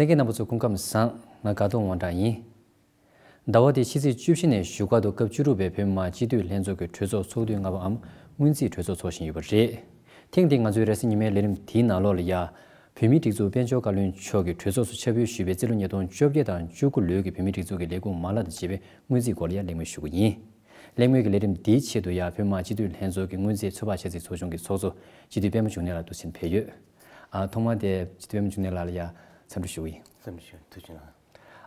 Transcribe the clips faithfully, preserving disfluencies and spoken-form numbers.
གསན་མཁན་རྣམ་པ་ཚོ་སྐུ་ཁམས་བཟང་། ང་དགའ་གདོང་དབང་གྲགས་ཡིན། ཟླ་བ་འདིའི་ཕྱི་ཚེས་བཅུ་བཞི་ནས་བཞུགས་སྒར་དུ་སྐབས་བཅུ་དྲུག་པའི་བོད་མི་མང་སྤྱི་འཐུས་ལྷན་ཚོགས་ཀྱི་གྲོས་ཚོགས་ཚོགས་དུས་ལྔ་པའམ་སྔོན་རྩིས་གྲོས་ཚོགས་འཚོགས་བཞིན་ཡོད་པ་རེད། ཐེངས་འདིའི་ང་ཚོའི་རེས་གཟའ་ཉི་མའི་ལས་རིམ་དེའི་ནང་ལོགས་ལ་ཡ། བོད་མིའི་སྒྲིག་འཛུགས་དཔལ་འབྱོར་བཀའ་བློན་མཆོག་གིས་གྲོས་ཚོགས་སུ་ཕྱག་ཕུལ་ཞུས་པའི་རྩིས་ལོ་ཉིས་སྟོང་བཅོ་བརྒྱད་དང་བཅུ་དགུ་ལོའི་གི་བོད་མིའི་སྒྲིག་འཛུགས་ཀྱི་ལས་ཁུངས་མ་ལག་དང་བཅས་པའི་སྔོན་རྩིས་སྐོར་ལ་ཡ་གླེང་མོལ་ཞུ་གི་ཡིན། གླེང་མོལ་གྱི་ལས་རིམ་འདིའི་ཆེད་དུ་ཡ་བོད་མི་མང་སྤྱི་འཐུས་ལྷན་ཚོགས་ཀྱི་སྔོན་རྩིས་ཚོད་དཔག་འཆར་རྩིས་ཚོགས་ཆུང་གི་ཚོགས་གཙོ་སྤྱི་འཐུས་པད་མ་འབྱུང་གནས་ལགས་འདུག་སེ་ཕེབས་ཡོད། ཨ། ཐོག་མར་དེ་སྤྱི་འཐུས་པད་མ་འབྱུང་གནས་ལགས་ལ་ཡ་འཚམས་འདྲི་ཞུ་གི་ཡིན། འཚམས་འདྲི་ཞུ། ཐུགས་རྗེ་གནང་།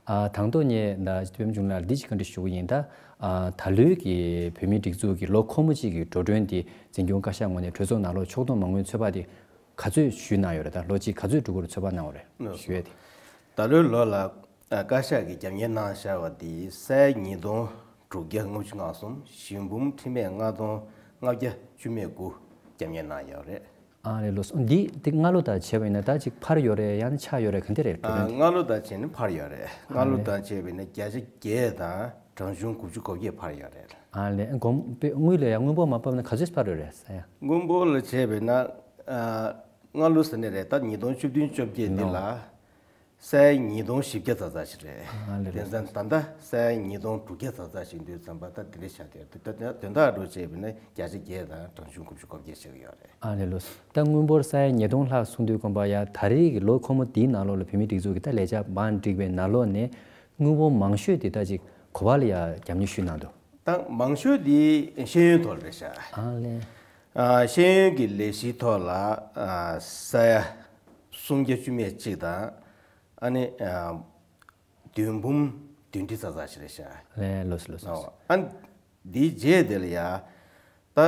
ཨ། དང་ཐོག་ནས་ད་སྤྱི་འཐུས་པད་མ་འབྱུང་གནས་ལགས་འདི་ཅིག་བཀའ་འདྲི་ཞུ་གི་ཡིན། ད། ཨ། ད་ལོའི་གི་བོད་མིའི་སྒྲིག་འཛུགས་ཀྱི་ལོ་འཁོར་མོ་གཅིག་གི་འགྲོ་གྲོན་དེ་འཛིན་སྐྱོང་བཀའ་ཤག་ངོས་ནས་གྲོས་ཚོགས་ནང་ལོགས་ཕྱོགས་བསྡོམས་མ་དངུལ་ཚོད་དཔག་དེ་ག་ཚོད་ཞུས་གནང་ཡོད་རེད། ད་ལོ་གཅིག་ག་ཚོད་འགྲོ་གི་རེད། ཚོད་དཔག་གནང་བ་རེད། ལགས་སོ། ཞུ་ཡས་དེ། ད་ལོའི་ལོ་ལ་ཨ་བཀའ་ཤག་གིས་རྒྱབ་གཉེར་གནང་བཞག་པ་དེ་ས་ཡ་ཉིས་སྟོང་དྲུག་བརྒྱ་ལྔ་བཅུ་ང་གསུམ། ཞིང་འབུམ་ཁྲི་མེད་ལྔ་སྟོང་ལྔ་བརྒྱ་བཅུ་མེད་དགུ་རྒྱབ་གཉེར་གནང་ཡོད་རེད། ཨ་རེད། ལགས་སོ། འདི་དེ་སྔ་ལོ་དང་བྱས་པ་ཡིན་ན་ད་ཅིག་འཕར་ཡོད་རེད། ཡང་ན་ཆག་ཡོད་རེད། ག་འདྲ་རེད། འགྲོ་གྲོན་དེ། སྔ་ལོ་དང་བྱས་ན་འཕར་ཡོད་རེད། སྔ་ལོ་དང་བྱས་པ་ཡིན་ན་བརྒྱ་ཆ་བརྒྱད་དང་གྲངས་ཆུང་དགུ་བཅུ་གོ་བརྒྱད་འཕར་ཡོད་རེད། ཨ་ལས། དངུལ་ལས་ཡང་དངུལ་འབོར་མ་ཕབ་ན་ག་ཚོད་འཕར་ཡོད་རེད། ས་ཡ། དངུལ་འབོར་ལ་བྱས་པ་ཡིན་ན་ཨ་སྔ་ལོ་ཟེར་ནི་རེད། ད་ཉིས་སྟོང་བཅུ་བདུན་བཅོ་བརྒྱད་འདི་ལ། ནོ། ས་ཡ་ཉིས་སྟོང་བཞི་བརྒྱ་ཙག་ཙག་ཞིག་རེད། ཨ་ལེ་ལེ། དེ་ཙང་ད་ལྟ་ས་ཡ་ཉིས་སྟོང་དྲུག་བརྒྱ་ཙག་ཙག་ཞིག་འདུག་བསམ་པ་ད་དེ་འདྲ་ཆགས་བསྡད་ཡོད་རེད། དོན་དག་འགྲོ་བྱས་པ་ཡིན་ན་བརྒྱ་ཆ་བརྒྱད་དང་གྲངས་ཆུང་དགུ་བཅུ་གོ་བརྒྱད་ཆགས་ཀྱི་ཡོད་རེད། ཨ་ལེ་ལོ། ད་དངུལ་འབོར་ས་ཡ་ཉིས་སྟོང་ལྷག་སོང་དུས་ཙམ་པ་ཡ་ད་རེས་ཀྱི་ལོ་འཁོར་མོ་འདིའི་ནང་ལོགས་ལ་བོད་མིའི་སྒྲིག་འཛུགས་ཀྱི་ད་ལས་འཆར་བང་བསྒྲིགས་པའི་ནང་ལོགས་ནས་དངུལ་འབོར་མང་ཤོས་དེ་ད་ཅིག་ག་པར་ལ་ཡ་རྒྱབ་གཉེར་ཞུས་གནང་འདུག་ད་མང་ཤོས་དེ་ཤེས་ཡོན་ཐོག་ལ་རེད་ཤག་ཨ་ལེ། ཨ། ཤེས་ཡོན་གྱི་ལས་གཞིའི་ཐོག་ལ་ཨ་ས་ཡ་སུམ་བརྒྱ་བཅུ་མེད་གཅིག་དང་། ཨ་ནི་ཨ་བདུན་འབུམ་བདུན་ཁྲི་ཙག་ཙག་ཞིག་རེད་ཤག་ལེ་ལོས་ལོས། ཨོ། ཨ་ནི་འདིའི་རྗེས་དེ་ལ་ཡ་ད་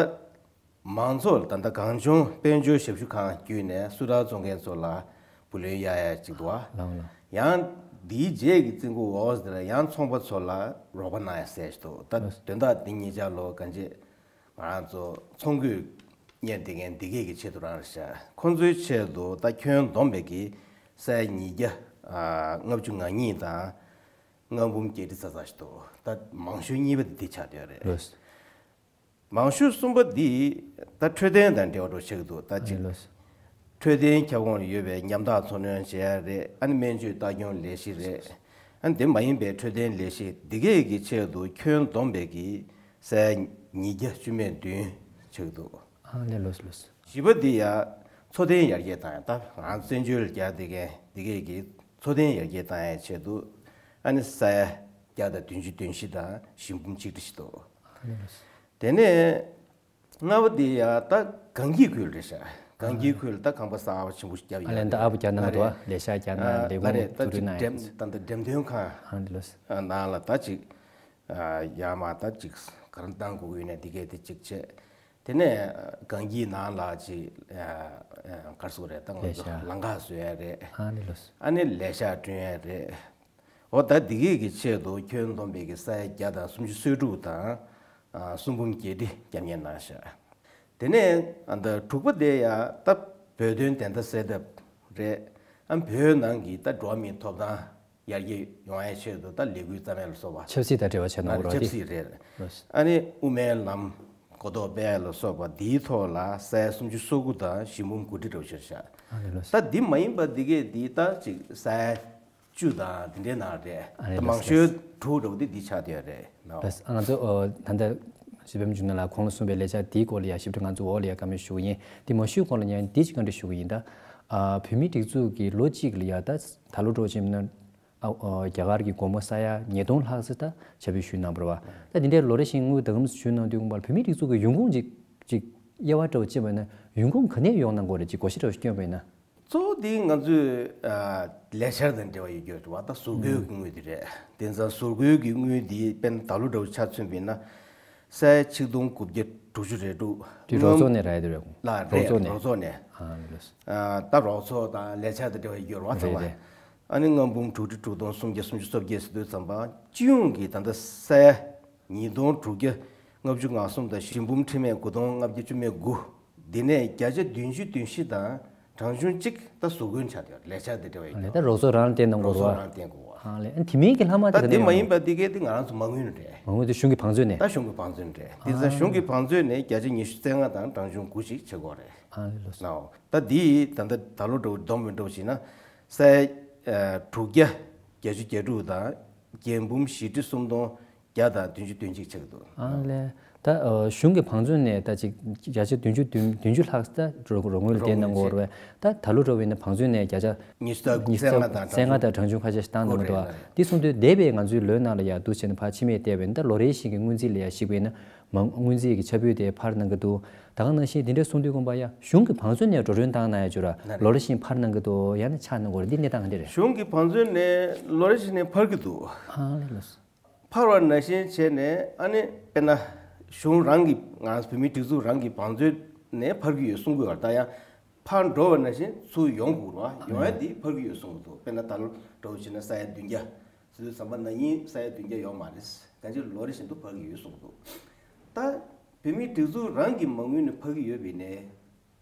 མང་ཚོགས་ལ་ད་ལྟ་གངས་ལྗོངས་དཔལ་འབྱོར་ཞབས་ཞུ་ཁང་བརྒྱུད་ནས་སུ་ཊར་བཙོང་མཁན་ཚོ་ལ་བུ་ལོན་གཡར་ཡ་གཅིག་འདུག་བ། ལགས་ལགས། ཡང་འདིའི་རྗེས་ཀྱི་རྩིས་འགོ་འོག་དེ་ལ་ཡང་ཚོང་པ་ཚོ་ལ་རོགས་པ་གནང་ཡ་ཟེར་ཞིག་འདུག་ད་ལགས། དོན་དག་འདི་གཉིས་ཆ་ལོ་གང་ཅི། ང་རང་ཚོ་ཚོང་གོས་གཉེར་བསྡད་མཁན་འདི་གས་ཀྱི་ཆེད་དུ་རང་རེད་ཤག་ཁོང་ཚོའི་ཆེད་དུ་ད་ཁྱོན་བསྡོམས་པའི་གི་ས་ཡ་ཉིས་བརྒྱ་ཨ་ལྔ་བཅུ་ང་གཉིས་དང་ལྔ་འབུམ་བརྒྱད་ཁྲི་ཙག་ཙག་ཞིག་འདུག་ད་མང་ཤོས་གཉིས་པ་དེ་འདི་ཆགས་བསྡད་ཡོད་རེད། ལགས། མང་ཤོས་གསུམ་པ་འདི་ད་འཕྲོད་བསྟེན་དང་འབྲེལ་བ་འདྲ་ཆགས་ཀྱི་འདུག་ད་ཅིག་ཨ་ལགས། འཕྲོད་བསྟེན་ཁྱབ་ཁོངས་ལ་ཡོད་པའི་ཉམ་ཐག་འཚོ་སྣོན་བྱེད་ཡ་རེད། ཨ་ནི་སྨན་བཅོས་ལྟ་སྐྱོང་ལས་གཞི་རེད། ཨ་ནི་དེ་མ་ཡིན་པའི་འཕྲོད་བསྟེན་ལས་གཞི་འདི་གས་ཀྱི་ཆེད་དུ་ཁྱོན་བསྡོམས་པའི་གི་ས་ཡ་ཉིས་བརྒྱ་བཅུ་མེད་བདུན་ཆགས་འདུག་ཨ་ལེ་ལོས་ལོས། བཞི་པ་འདི་ཡ་འཚོ་རྟེན་ཡར་རྒྱས་བཏང་ཡ། ད་ང་བཙན་བྱོལ་རྒྱ་འདི་གས་འདི་གས་ཀྱི་འཚོ་རྟེན་ཡར་རྒྱས་བཏང་ཡའི་ཆེད་དུ་ཨ་ནི་ས་ཡ་བརྒྱ་དང་བདུན་ཅུ་དོན་བཞི་དང་ཞིང་འབུམ་ཆིག་ཁྲི་ཞིག་འདུག་ཨ་ལེ་ལོས། དེ་ནས་ལྔ་པ་འདི་ཡ་ད་གངས་སྐྱིད་ཁུལ་རེད་ཤག་གངས་སྐྱིད་ཁུལ་ད་ཁང་པ་གསར་པ་ཆེན་པོ་ཞིག་བརྒྱབ་ཡོད་རེད། ཨ་ལེ་ད་ཨ་བུ་རྒྱ་ནང་ལ་འདུག་བ། ལས་ཤག་རྒྱ་ནང་ལས་ཁུངས་ད་ཅིག་འགྲེམས་ད་ལྟ་འགྲེམས་སྟོན་ཁང་ཨ་ལེ་ལོས། ནང་ལ་ད་ཅིག་ཡར་མར་ད་ཅིག་ག་རེ་བཏང་དགོས་ཀྱི་ཡོད་ན་འདི་གས་དེ་ཅིག་བྱས། དེ་ནས་གངས་སྐྱིད་ནང་ལ་ཅིག་ག་རེ་ཟེར་དགོས་རེད། ད་ང་ཚོ་ལས་ཤག་ལམ་ཁ་བཟོ་ཡ་རེད། ཨ་ལེ་ལོས། ཨ་ནི་ལས་ཤག་བསྐྲུན་ཡ་རེད། འོ་ད་འདི་གས་ཀྱི་ཆེད་དུ་ཁྱོན་བསྡོམས་པའི་གི་ས་ཡ་བརྒྱ་དང་སུམ་ཅུ་སོ་དྲུག་དང་ཨ་སུམ་འབུམ་བརྒྱད་ཁྲི་རྒྱབ་གཉེར་གནང་ཤག་དེ་ནས་ཨ་ད་དྲུག་པ་དེ་ཡ་ད་བོད་དོན་བདེན་མཐའ་གསལ་ཐབས་རེད། ཨ་བོད་ནང་གི་ད་འགྲོ་བ་མིའི་ཐོབ་ཐང་ཡར་རྒྱས་ཡོང་ཡའི་ཆེད་དུ་ད་ལས་འགུལ་བརྩམས་ཡ་ལ་སོགས་པ། ཆབ་སྲིད་དང་འབྲེལ་བ་བྱས་གནང་གི་རེད། ཆབ་སྲིད་རེད། ཨ་ནི་དབུ་མའི་ལམ་གོ་རྟོགས་སྤེལ་ཡ་ལ་སོགས་པ་འདིའི་ཐོག་ལ་ས་ཡ་སུམ་ཅུ་སོ་དགུ་དང་ཞིང་འབུམ་དགུ་ཁྲི་འདྲ་བོ་ཞིག་རེད་ཤག་ཨ་ལེ་ལོས། ད་འདི་མ་ཡིན་པ་འདི་གས་འདི་ད་ཅིག་ས་ཡ་བཅུ་དང་དེ་འདྲའི་ནང་རེད། ཨ་ནི་ད་མང་ཤོས་དྲུག་འདྲ་བོ་དེ་འདི་ཆགས་བསྡད་ཡོད་རེད། ལགས། ལགས་ང་ཚོ་ཨ་ད་ལྟ་སྤྱི་འཐུས་པད་མ་འབྱུང་གནས་ལགས་གོང་ལ་གསུངས་པའི་ལས་འཆར་དེའི་སྐོར་ལ་ཡ་ཞིབ་ཕྲ་ང་ཚོ་འོག་ལ་ཡ་བཀའ་མོལ་ཞུ་གི་ཡིན། དེ་མ་ཞུས་གོང་ལ་ཡང་འདི་ཅིག་བཀའ་འདྲི་ཞུ་གི་ཡིན། ད་ཨ་བོད་མིའི་སྒྲིག་འཛུགས་ཀྱི་ལོ་གཅིག་ལ་ཡ་ད་ད་ལོ་འགྲོ་ཕྱིན་ན་ཨ་ཨ་རྒྱ་གར་གྱི་སྒོར་མོ་ས་ཡ་ཉིས་སྟོང་ལྷག་ཙམ་ད་ཕྱག་ཕུལ་ཞུས་གནང་བ་རེད་བ། ད་འདི་འདྲའི་ལོ་རེ་བཞིན་དངུལ་ད་གམ་ཞུས་གནང་དུས་སྒང་ལ་བོད་མིའི་སྒྲིག་འཛུགས་ཀྱི་ཡོང་ཁུངས་ཅིག་ཅིག་དབྱེ་བ་འདྲ་བོ་ཕྱེ་བ་ཡིན་ན་ཡོང་ཁུངས་ག་ནས་ཡོང་གནང་དགོས་རེད། ཅིག་བགོ་བཤའ་འདྲ་བོ་ཞིག་བསྐྱོན་པ་ཡིན་ན། གཙོ་བོ་དེ་ང་ཚོས་ཨ་ལས་འཆར་དང་འབྲེལ་བ་ཡོད་རྒྱུ་རེད་བ། ད་ཟུར་བཀོལ་གྱི་དངུལ་དེ་རེད། དེང་སང་ཟུར་བཀོལ་གྱི་དངུལ་དེ་དཔེར་ན་ད་ལོ་འདྲ་བོ་ཆ་མཚོན་པ་ཡིན་ན་ས་ཡ་ཆིག་སྟོང་དགུ་བརྒྱ་དྲུག་ཅུ་རེ་དྲུག་དེ་རོགས་ཚོགས་ནས་རག་ཡ་དེ་རེད། ལ་རེད། རོགས་ཚོགས་ནས། རོགས་ཚོགས་ནས། ཨ་ལགས། ཨ་ད་རོགས་ཚོགས་དང་ལས་འཆར་དང་འབྲེལ་བ་ཡོད་རེད་བ། ཚང་མ། རེད་རེད། ཨ་ནི་ལྔ་འབུམ་དྲུག་ཁྲི་དྲུག་སྟོང་སུམ་བརྒྱ་སུམ་ཅུ་སོ་བརྒྱད་ཟེར་དུས་ཙམ་པ་སྤྱི་ཡོངས་ཀྱི་ད་ལྟ་ས་ཡ་ཉིས་སྟོང་དྲུག་བརྒྱ་ལྔ་བཅུ་ང་གསུམ་དང་ཞིང་འབུམ་ཁྲི་མེད་དགུ་སྟོང་ལྔ་བརྒྱ་བཅུ་མེད་དགུ། འདི་ནས་བརྒྱ་ཆ་བདུན་ཅུ་དོན་བཞི་དང་གྲངས་ཆུང་གཅིག་ད་ཟུར་བཀོལ་ཆགས་བསྡད་ཡོད། ལས་འཆར་དེ་འབྲེལ་བ་ཡོད། ད་རོགས་ཚོགས་རང་ལ་བརྟེན་གནང་དགོས་རེད་བ། རོགས་ཚོགས་རང་བརྟེན་དགོས་བ། ཨ་ལས། ཨ་དེ་མིན་གྱི་ལྷག་མ་ད་དེ་ག་དེ་མ་ཡིན་པ་དེ་གས་དེ་ང་རང་ཚོ་མ་དངུལ་རེད། མ་དངུལ་དེ་གཞུང་གི་བང་མཛོད་ནས། ད་གཞུང་གི་བང་མཛོད་ནས་རེད། དེ་ཚོ་གཞུང་གི་བང་མཛོད་ནས་བརྒྱ་ཆ་ཉི་ཤུ་རྩ་ལྔ་དང་གྲངས་ཆུང་དགུ་ཞིག་བྱེད་དགོས་རེད། ཨ་ལས་ལགས་སོ། ནའོ། ད་དེ་ད་ལྟ་ད་ལོ་འགྲོ་བསྡོམས་པའི་འགྲོ་བཞིན་ན་ས་ཡ་ ཨ་དྲུག་བརྒྱ་བརྒྱད་ཅུ་གྱ་དྲུག་དང་རྒྱལ་འབུམ་བཞི་ཁྲི་སུམ་སྟོང་བརྒྱ་དང་བདུན་ཅུ་དོན་གཅིག་ཆགས་འདུག་ཨ་ལས། ད་ཨ་གཞུང་གི་བང་མཛོད་ནས་ད་ཅིག་བརྒྱ་ཆ་བདུན་ཅུ་བདུན་བདུན་ཅུ་ལྷག་ད་རོགས་རོགས་དངུལ་བཏོན་གནང་གི་ཡོད་རེད། ད་ད་ལོ་འགྲོ་བའི་ནས་བང་མཛོད་ནས་བརྒྱ་ཆ་ཉི་ཤུ་རྩ་དགུ། ཉི་ཤུ་རྩ་དགུ། རྩ་ལྔ་དང་གྲངས་ཆུང་ཁ་ཤས་ཤིག་བཏང་གནང་གི་འདུག་ཨ། འདི་གསུང་དུས་འདས་པའི་ང་ཚོའི་ལོའི་ནང་ལ་ཡ་འདུག་བྱས་ནས་ཕར་ཕྱི་མིག་བལྟས་པ་ཡིན་ན། ད་ལོ་རེ་བཞིན་གྱི་སྔོན་རྩིས་ལ་ཡ་གཞིགས་པ་ཡིན་ན། མ་སྔོན་རྩིས་ཀྱི་ཆ་བུ་དེ་འཕར་གནང་གི་འདུག་ད་ག་ནང་བཞིན་དེ་འདྲའི་གསུང་དུས་དགོངས་པ་ཡ་གཞུང་གི་བང་མཛོད་ནས་འགྲོ་གྲོན་བཏང་གནང་ཡ་བྱུང་ར། ལོ་རེ་བཞིན་འཕར་གནང་གི་འདུག་ཡང་ན་ཆག་གནང་གི་རེད། འདི་གནས་སྟངས་ག་འདྲ་རེད། གཞུང་གི་བང་མཛོད་ནས་ལོ་རེ་བཞིན་ནས་འཕར་གི་འདུག་ཨ་ལས། ལགས་སོ། འཕར་བ་ནང་བཞིན་བྱས་ནས། ཨ་ནི་དཔེར་ན་གཞུང་རང་གི་ང་བོད་མིའི་སྒྲིག་འཛུགས་རང་གི་བང་མཛོད་ནས་འཕར་གི་ཡོད་གསུང་གི་ཡོད། ད་ཡང་འཕར་འགྲོ་བ་ནང་བཞིན་ཚུར་ཡོང་དགོས་རེད་བ། ཡོང་ཡ་དེ་འཕར་གི་ཡོད་གསུང་གི་འདུག་དཔེར་ན་ད་ལོ་འགྲོ་བ་བྱས་ན་ས་ཡ་བདུན་བརྒྱ། སོ་སོའི་ཟམ་པ་ན་ནིང་ས་ཡ་བདུན་བརྒྱ་ཡོད་མ་རེད། གང་ཅི་ལོ་རེ་བཞིན་དུ་འཕར་གྱི་ཡོད་གསུངས་འདུག་ད་བོད་མིའི་སྒྲིག་འཛུགས་རང་གི་མ་དངུལ་ནས་འཕར་གྱི་ཡོད་པས་ནས།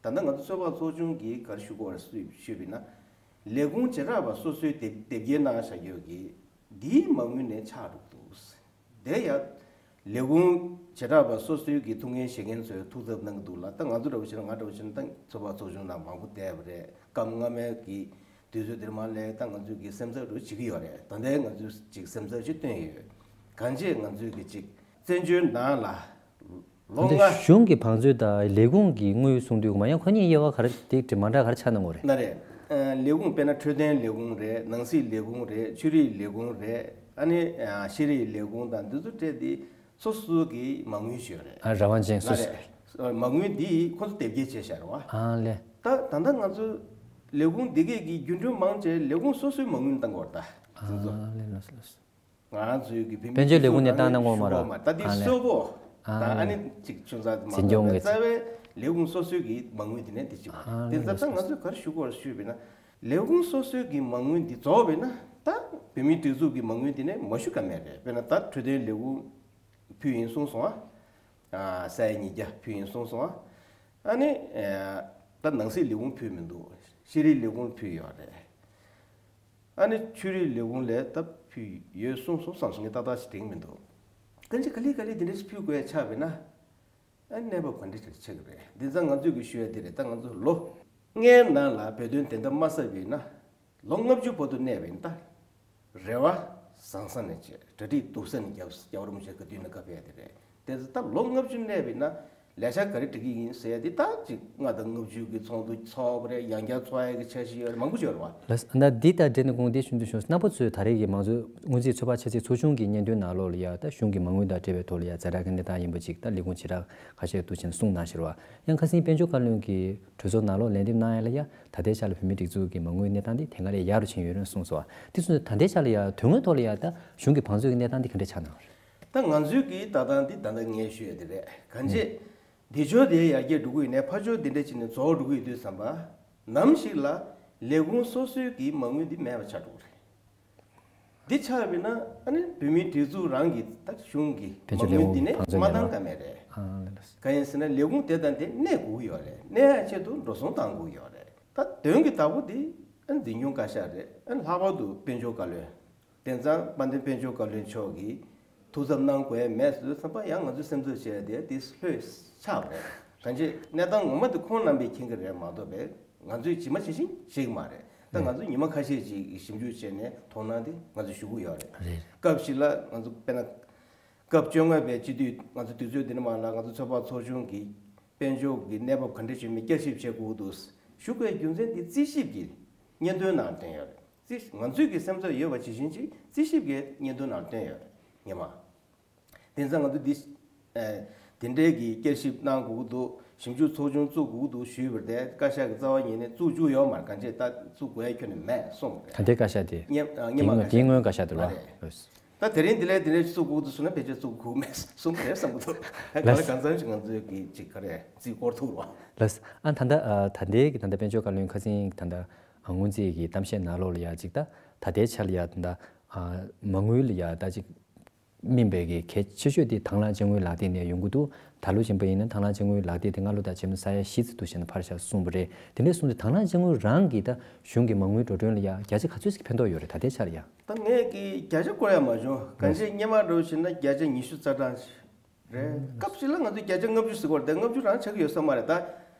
ད་ལྟ་ང་ཚོ་ཚོད་དཔག་ཚོགས་ཆུང་གིས་ག་རེ་ཞུ་དགོས་རེད་ཞུས་པས་ན། ལས་ཁུངས་བྱེ་བྲག་པ་སོ་སོའི་དེབ་དེབ་སྐྱེལ་གནང་བཞག་ཡོད་ཀྱི་འདིའི་མ་དངུལ་ནས་ཆག་འགྲོ་གི་འདུག་དེ་ཡང་ལས་ཁུངས་བྱེ་བྲག་པ་སོ་སོའི་གི་ཐུགས་འགན་བཞེས་མཁན་ཚོས་ཐུགས་འཚབ་གནང་གི་འདུག་ལ། ད་ང་ཚོ་འདྲ་བོ་བྱས་ན། ང་འདྲ་བོ་བྱས་ན་ད་ཚོད་དཔག་ཚོགས་ཆུང་ནང་མང་པོ་བསྡད་པ་རེད། སྐབས་སྔ་མའི་གི་དུས་ཚོད་དེར་མ་སླེབས། ད་ང་ཚོས་ཀྱི་སེམས་འཚབ་རུ་བྱེད་ཀྱི་ཡོད་རེད། ད་ལྟའི་ང་ཚོས་ཅིག་སེམས་འཚབ་ཅིག་བཏོན་ཡོད། གང་ཅི་ང་ཚོས་ཀྱི་ཅིག་བཙན་བྱོལ་ནང་ལ་ལོ་ད་ལྟ་ལྔ། གཞུང་གི་བང་མཛོད་དང་ལས་ཁུངས་ཀྱི་དངུལ་གསུང་དུས་མ་ཡང་ཁོ་གཉིས་དབྱེ་བ་ག་རེ་དེ་མ་འདྲ་ག་རེ་ཆགས་གནང་གི་རེད། ན་རེད། ཨ་ལས་ཁུངས་དཔེར་ན་འཕྲོད་བསྟེན་ལས་ཁུངས་རེད། ནང་སྲིད་ལས་ཁུངས་རེད། ཆོས་རིག་ལས་ཁུངས་རེད། ཨ་ནི་ཨ་ཤེས་རིག་ལས་ཁུངས་དང་འདི་ཚོ་སྤྲད་དེ་སོ་སོ་གི་མ་དངུལ་ཞིག་ཡོད་རེད། ཨ་རང་དབང་ཅན་སོ་སོ། ན་རེད། མ་དངུལ་འདི་ཁོ་ཚོ་དེབ་སྐྱེལ་བྱས་བཞག་རེད་བ། ཨ་ལས། ད་ད་ལྟ་ང་ཚོ་ལས་ཁུངས་འདི་གས་ཀྱི་རྒྱུན་འགྲུལ་མང་ཆེ་ལས་ཁུངས་སོ་སོའི་མ་དངུལ་བཏང་དགོས་རེད་ད། ཨ་ལས། ལགས་སོ། ལགས་སོ། ང་རང་ཚོའི་གི་བོད་མི་དཔལ་འབྱོར་ལས་ཁུངས་ནས་བཏང་གནང་གོ་མ་ར། ད་འདི་ཨ་ལས། གསོལ་པོ་ཨ་དང་ཨ་ནི་ལས། གཅིག་ཆུང་ཙག་མ་འཛིན་སྐྱོང་གཏོགས་པའི་གི་རྩ་བའི་ལས་ཁུངས་སོ་སོའི་གི་མ་དངུལ་འདི་ནས་འདི་གཅིག་པ། ཨ་དེ་ལས། ཙམ་ད་ལགས་སོ། ང་ཚོས་ག་རེ་ཞུ་དགོས་རེད་ཞུས་པ་ཡིན་ན། ལས་ཁུངས་སོ་སོའི་གི་མ་དངུལ་འདི་རྫོགས་པ་ཡིན་ན། ད་བོད་མིའི་སྒྲིག་འཛུགས་ཀྱི་མ་དངུལ་འདི་ནས་མ་ཞུ་ཀ་མེད་རེད། དཔེར་ན་ད་འཕྲོད་བསྟེན་ལས་ཁུངས་ཕུལ་ཡིན་གསུངས་སོང་ཨ། ས་ཡ་ཉིས་བརྒྱ་ཕུལ་ཡིན་གསུངས་སོང་ཨ། ཨ་ནི་ད་ནང་སྲིད་ལས་ཁུངས་ཕུལ་མི་འདུག་ཤེས་རིག་ལས་ཁུངས་ཕུལ་ཡོད་རེད། ཨ་ནི་ཆོས་རིག་ལས་ཁུངས་ལ་ད་ཕུལ་ཡོད་གསུངས་སོང་བསམ་སོང་། ངས་ཏག་ཏག་ཞིག་དྲན་མི་འདུག་གང་ཅི་ག་ལེ་ག་ལེ་དེ་འདྲ་ཞིག་ཕུལ་དགོས་ཡ་ཆགས་པས་ན། ཨ་གནས་བབ་ག་འདྲ་ཞིག་ཆགས་ཀྱི་རེད། འདི་ཙང་ང་ཚོས་ཀྱི་ཞུ་ཡ་དེ་རེད། ད་ང་ཚོ་ལོ་ལྔའི་ནང་ལ་བོད་དོན་བདེན་མཐའ་མ་གསལ་བས་ན། ལོ་ལྔ་བཅུ་བར་དུ་གནས་པས་ན། ད་རེ་བ་བཟང་ས་ནས་བྱས། གྲ་སྒྲིག་སྡུག་ས་ནས་རྒྱབ་རྒྱབ་རུམ་བྱེད་དགོས་དུས་ན་སྐབས་ཡ་དེ་རེད། དེ་ཚོ་ད་ལོ་ལྔ་བཅུ་གནས་པས་ན། ལས་འཆར་ག་རེ་སྒྲིག་གི་ཡིན་ཟེར་ཡ་དེ་ད་ཅིག་ལྔ་དང་ལྔ་བཅུ་གི་ཚོགས་འདུ་ཚོགས་པ་རེད། ཡང་བསྐྱར་ཚོགས་ཡ་གི་འཆར་གཞི་ཡོད་རེད། མང་པོ་ཅིག་ཡོད་རེད་བ། ལགས། ད་འདི་ལྟར་འབྲེལ་ནས་དགོངས་ཏེ་ཞུ་འདོད་བྱུང་། རྣམ་པ་ཚོས་ད་རེས་ཀྱི་མང་གཙོའི་སྔོན་རྩིས་ཚོད་དཔག་ཆ་ཚིག་ཚོགས་ཆུང་གི་སྙན་ཐོའི་ནང་ལོགས་ལ་ཡ་ད་གཞུང་གི་མ་དངུལ་དང་འབྲེལ་བའི་ཐོག་ལ་ཡ་ཛ་དྲག་གི་གནས་སྟངས་ཡིན་པ་ཅིག་ད་ལས་ཁུངས་བྱེ་བྲག་ཁ་ཤས་འདུག་བྱས་ནས་གསུངས་གནང་ཞེས་པ། ཡང་ཁ་སང་དཔལ་འབྱོར་བཀའ་བློན་གྱིས་གྲོས་ཚོགས་ནང་ལོགས་ལན་འདེབས་གནང་ཡ་ལ་ཡ། ད་ལྟའི་ཆ་ལ་བོད་མིའི་སྒྲིག་འཛུགས་ཀྱི་མ་དངུལ་གནས་སྟངས་འདི་དེ་སྔ་ལས་ཡག་རུ་ཕྱིན་ཡོད་རེད་གསུངས་སོང་བ། དེ་སོང་ཙང་ད་ལྟའི་ཆ་ལ་ཡ་དོན་དངོས་ཐོག་ལ་ཡ་ད་གཞུང་གི་བང་མཛོད་ཀྱི་གནས་སྟངས་འདི་ག་འདྲ་ཆགས་གནང་བ་རེད། ད་ང་ཚོའི་གི་ལྟ་སྟངས་འདི་ད་ལྟ་ངས་ཞུ་ཡ་དེ་རེད། གང་ཅི། འདི་ཕྱོགས་དེ་ཡར་རྒྱས་འགྲོ་གི་ཡོད་ནའི་ཕར་ཕྱོགས་འདི་འདྲ་བྱས་ནས་རྫོགས་འགྲོ་གི་ཡོད་དུས་ཙམ་པ། ནམ་ཞིག་ལ་ལས་ཁུངས་སོ་སོའི་གི་མ་དངུལ་འདི་མེད་པ་ཆགས་འགྲོ་གི་རེད། འདི་ཆགས་པས་ན་ཨ་ནི་བོད་མིའི་སྒྲིག་འཛུགས་རང་གི་ད་གཞུང་གི་དཔལ་འབྱོར་ལས་ཁུངས་བང་མཛོད་མ་ནས་བཏང་ནོ་ག་མེད་རེད། ཨ་ལགས་སོ། གང་ཡིན་ཟེར་ན་ལས་ཁུངས་དེ་དང་དེ་གནས་དགོས་ཀྱི་ཡོད་རེད། གནས་ཡ་ཆེད་དུ་འགྲོ་སོང་བཏང་དགོས་ཀྱི་ཡོད་རེད། ད་དོན་གྱི་བདག་པོ་དེ་ཨ་ནི་འཛིན་སྐྱོང་བཀའ་ཤག་རེད། ཨ་ནི་ལྷག་པར་དུ་དཔལ་འབྱོར་བཀའ་བློན། དེང་སང་དཔལ་ལྡན་དཔལ་འབྱོར་བཀའ་བློན་མཆོག་གིས་ཐུགས་འཚབ་གནང་དགོས་མེད་ཟེར་བསམ་པ་ཡང་ང་ཚོས་སེམས་འཚབ་བྱས་ཏེ་དེ་ལྷོད་ཆགས་རེད། གང་ཅི་གནས་སྟངས་ངོ་མ་དེ་ཁོང་རྣམ་པས་མཁྱེན་གྱི་རེད་མ་གཏོགས་པས་ང་ཚོས་ཇི་མ་ཇི་བཞིན་ཤེས་ཀྱི་མ་རེད། ད་ང་ཚོས་ཉི་མ་ཁ་ཤས་ཅིག་ཞིབ་འཇུག་བྱས་ནས་དོ་སྣང་དེ་ང་ཚོས་ཞུ་གི་ཡོད་རེད། རེད། སྐབས་ཤིག་ལ་ང་ཚོ་དཔེར་ན་སྐབས་བཅོ་ལྔ་པའི་སྤྱི་འཐུས་ང་ཚོ་དུས་ཚོད་འདི་ནས་མར་ལ་ང་ཚོ་ཚོད་དཔག་ཚོགས་ཆུང་གིས་དཔལ་འབྱོར་གྱི་གནས་བབ་ག་འདྲ་བྱུང་མིན་བསྐྱར་ཞིབ་བྱེད་དགོས་འདུག་ཞུ་དགོས་རྒྱུ་མཚན་དེ་རྩིས་ཞིབ་ཀྱི་སྙན་ཐོའི་ནང་བཏོན་ཡོད་རེད། རྩིས་ང་ཚོས་ཀྱི་སེམས་འཚབ་ཡོད་པ་ཇི་བཞིན་ཅིག་རྩིས་ཞིབ་ཀྱི་སྙན་ཐོའི་ནང་བཏོན་ཡོད་རེད། ངེས་མ། དེང་སང་ང་ཚོ་འདི་ཨ་དེ་འདྲའི་གི་བསྐྱར་ཞིབ་གནང་དགོས་ཀྱི་འདུག་ཞིབ་འཇུག་ཚོགས་ཆུང་བཙུགས་དགོས་ཀྱི་འདུག་ཞུས་པ་རེད་དེ། བཀའ་ཤག་གི་རྩ་བ་ཉིད་ནས་བཙུགས་བཅུག་ཡོད་མ་རེད། གང་ཅི་ད་བཙུགས་དགོས་ཡ་ཁྱོན་ནས་མེད་གསུངས་པ་རེད། ད་ལྟའི་བཀའ་ཤག་དེ། སྔོན་སྔོན་མ་དེའི་བཀའ་ཤག་སྔོན་བཀའ་ཤག་དེ་རེད་བ། རེད། ད་དེ་རིང་འདི་ལས་དེ་འདྲ་བཙུགས་དགོས་ཀྱི་འདུག་ཟེར་ན་ཕལ་ཆེར་བཙུགས་དགོས་མེད་གསུངས་པ་རེད་བསམ་གྱི་འདུག་ད་ག་ལ་ལགས། གང་འཚམ་ཞིག་ང་ཚོའི་གི་ཅིག་ག་རེ་རྩིས་སྐོར་ཐུག་རོགས། ལགས། ཨ་ད་ལྟ་ཨ་ད་ལྟའི་གི་ད་ལྟ་དཔལ་འབྱོར་བཀའ་བློན་ཁ་སང་ད་ལྟ་ཨ་སྔོན་རྩིས་ཀྱི་གཏམ་བཤད་ནང་ལོགས་ལ་ཡ་ཅིག་ད་ད་ལྟའི་ཆ་ལ་ཡ་ད་ལྟ་ཨ་མ་དངུལ་ལ་ཡ་ད་ཅིག་སྨིན་པའི་གི་གལ་ཆེ་ཤོས་དེ་དང་བླངས་དཔྱ་དངུལ་ལག་དེབ་ནས་ཡོང་གི་འདུག་ད་ལོ་བཞིན་པ་ཡིན་ན་དང་བླངས་དཔྱ་དངུལ་ལག་དེབ་དེ་སྔ་ལོ་དང་ཕྱི་ལོ་ས་ཡ་བཞི་ཙམ་འདུག་ཟེར་ནས་ཕར་བཞག་གསུངས་པ་རེད། དེ་འདྲ་གསུངས་དུས་དང་བླངས་དཔྱ་དངུལ་རང་གི་ད་གཞུང་གི་མ་དངུལ་འགྲོ་གྲོན་ལ་ཡ་བརྒྱ་ཆ་ག་ཚོད་ཅིག་ཕན་ཐོགས་ཡོད་རེད་ད་ལྟའི་ཆར་ཡ། ད་ངས་ཀྱི་བརྒྱ་ཆ་བཀོད་ཡ་མ་བྱུང་། གང་ཅི་སྔོན་མ་འགྲོ་བཞིན་ན་བརྒྱ་ཆ་ཉི་ཤུ་རྩ་གྲངས་ཤིག་རེད། སྐབས་ཤིག་ལ་ང་ཚོས་བརྒྱ་ཆ་ལྔ་བཅུ་ཟེར་གྱི་ཡོད་རེད་དེ། ལྔ་བཅུ་རང་ཆགས་ཀྱི་ཡོད་ས་མ་རེད་ད།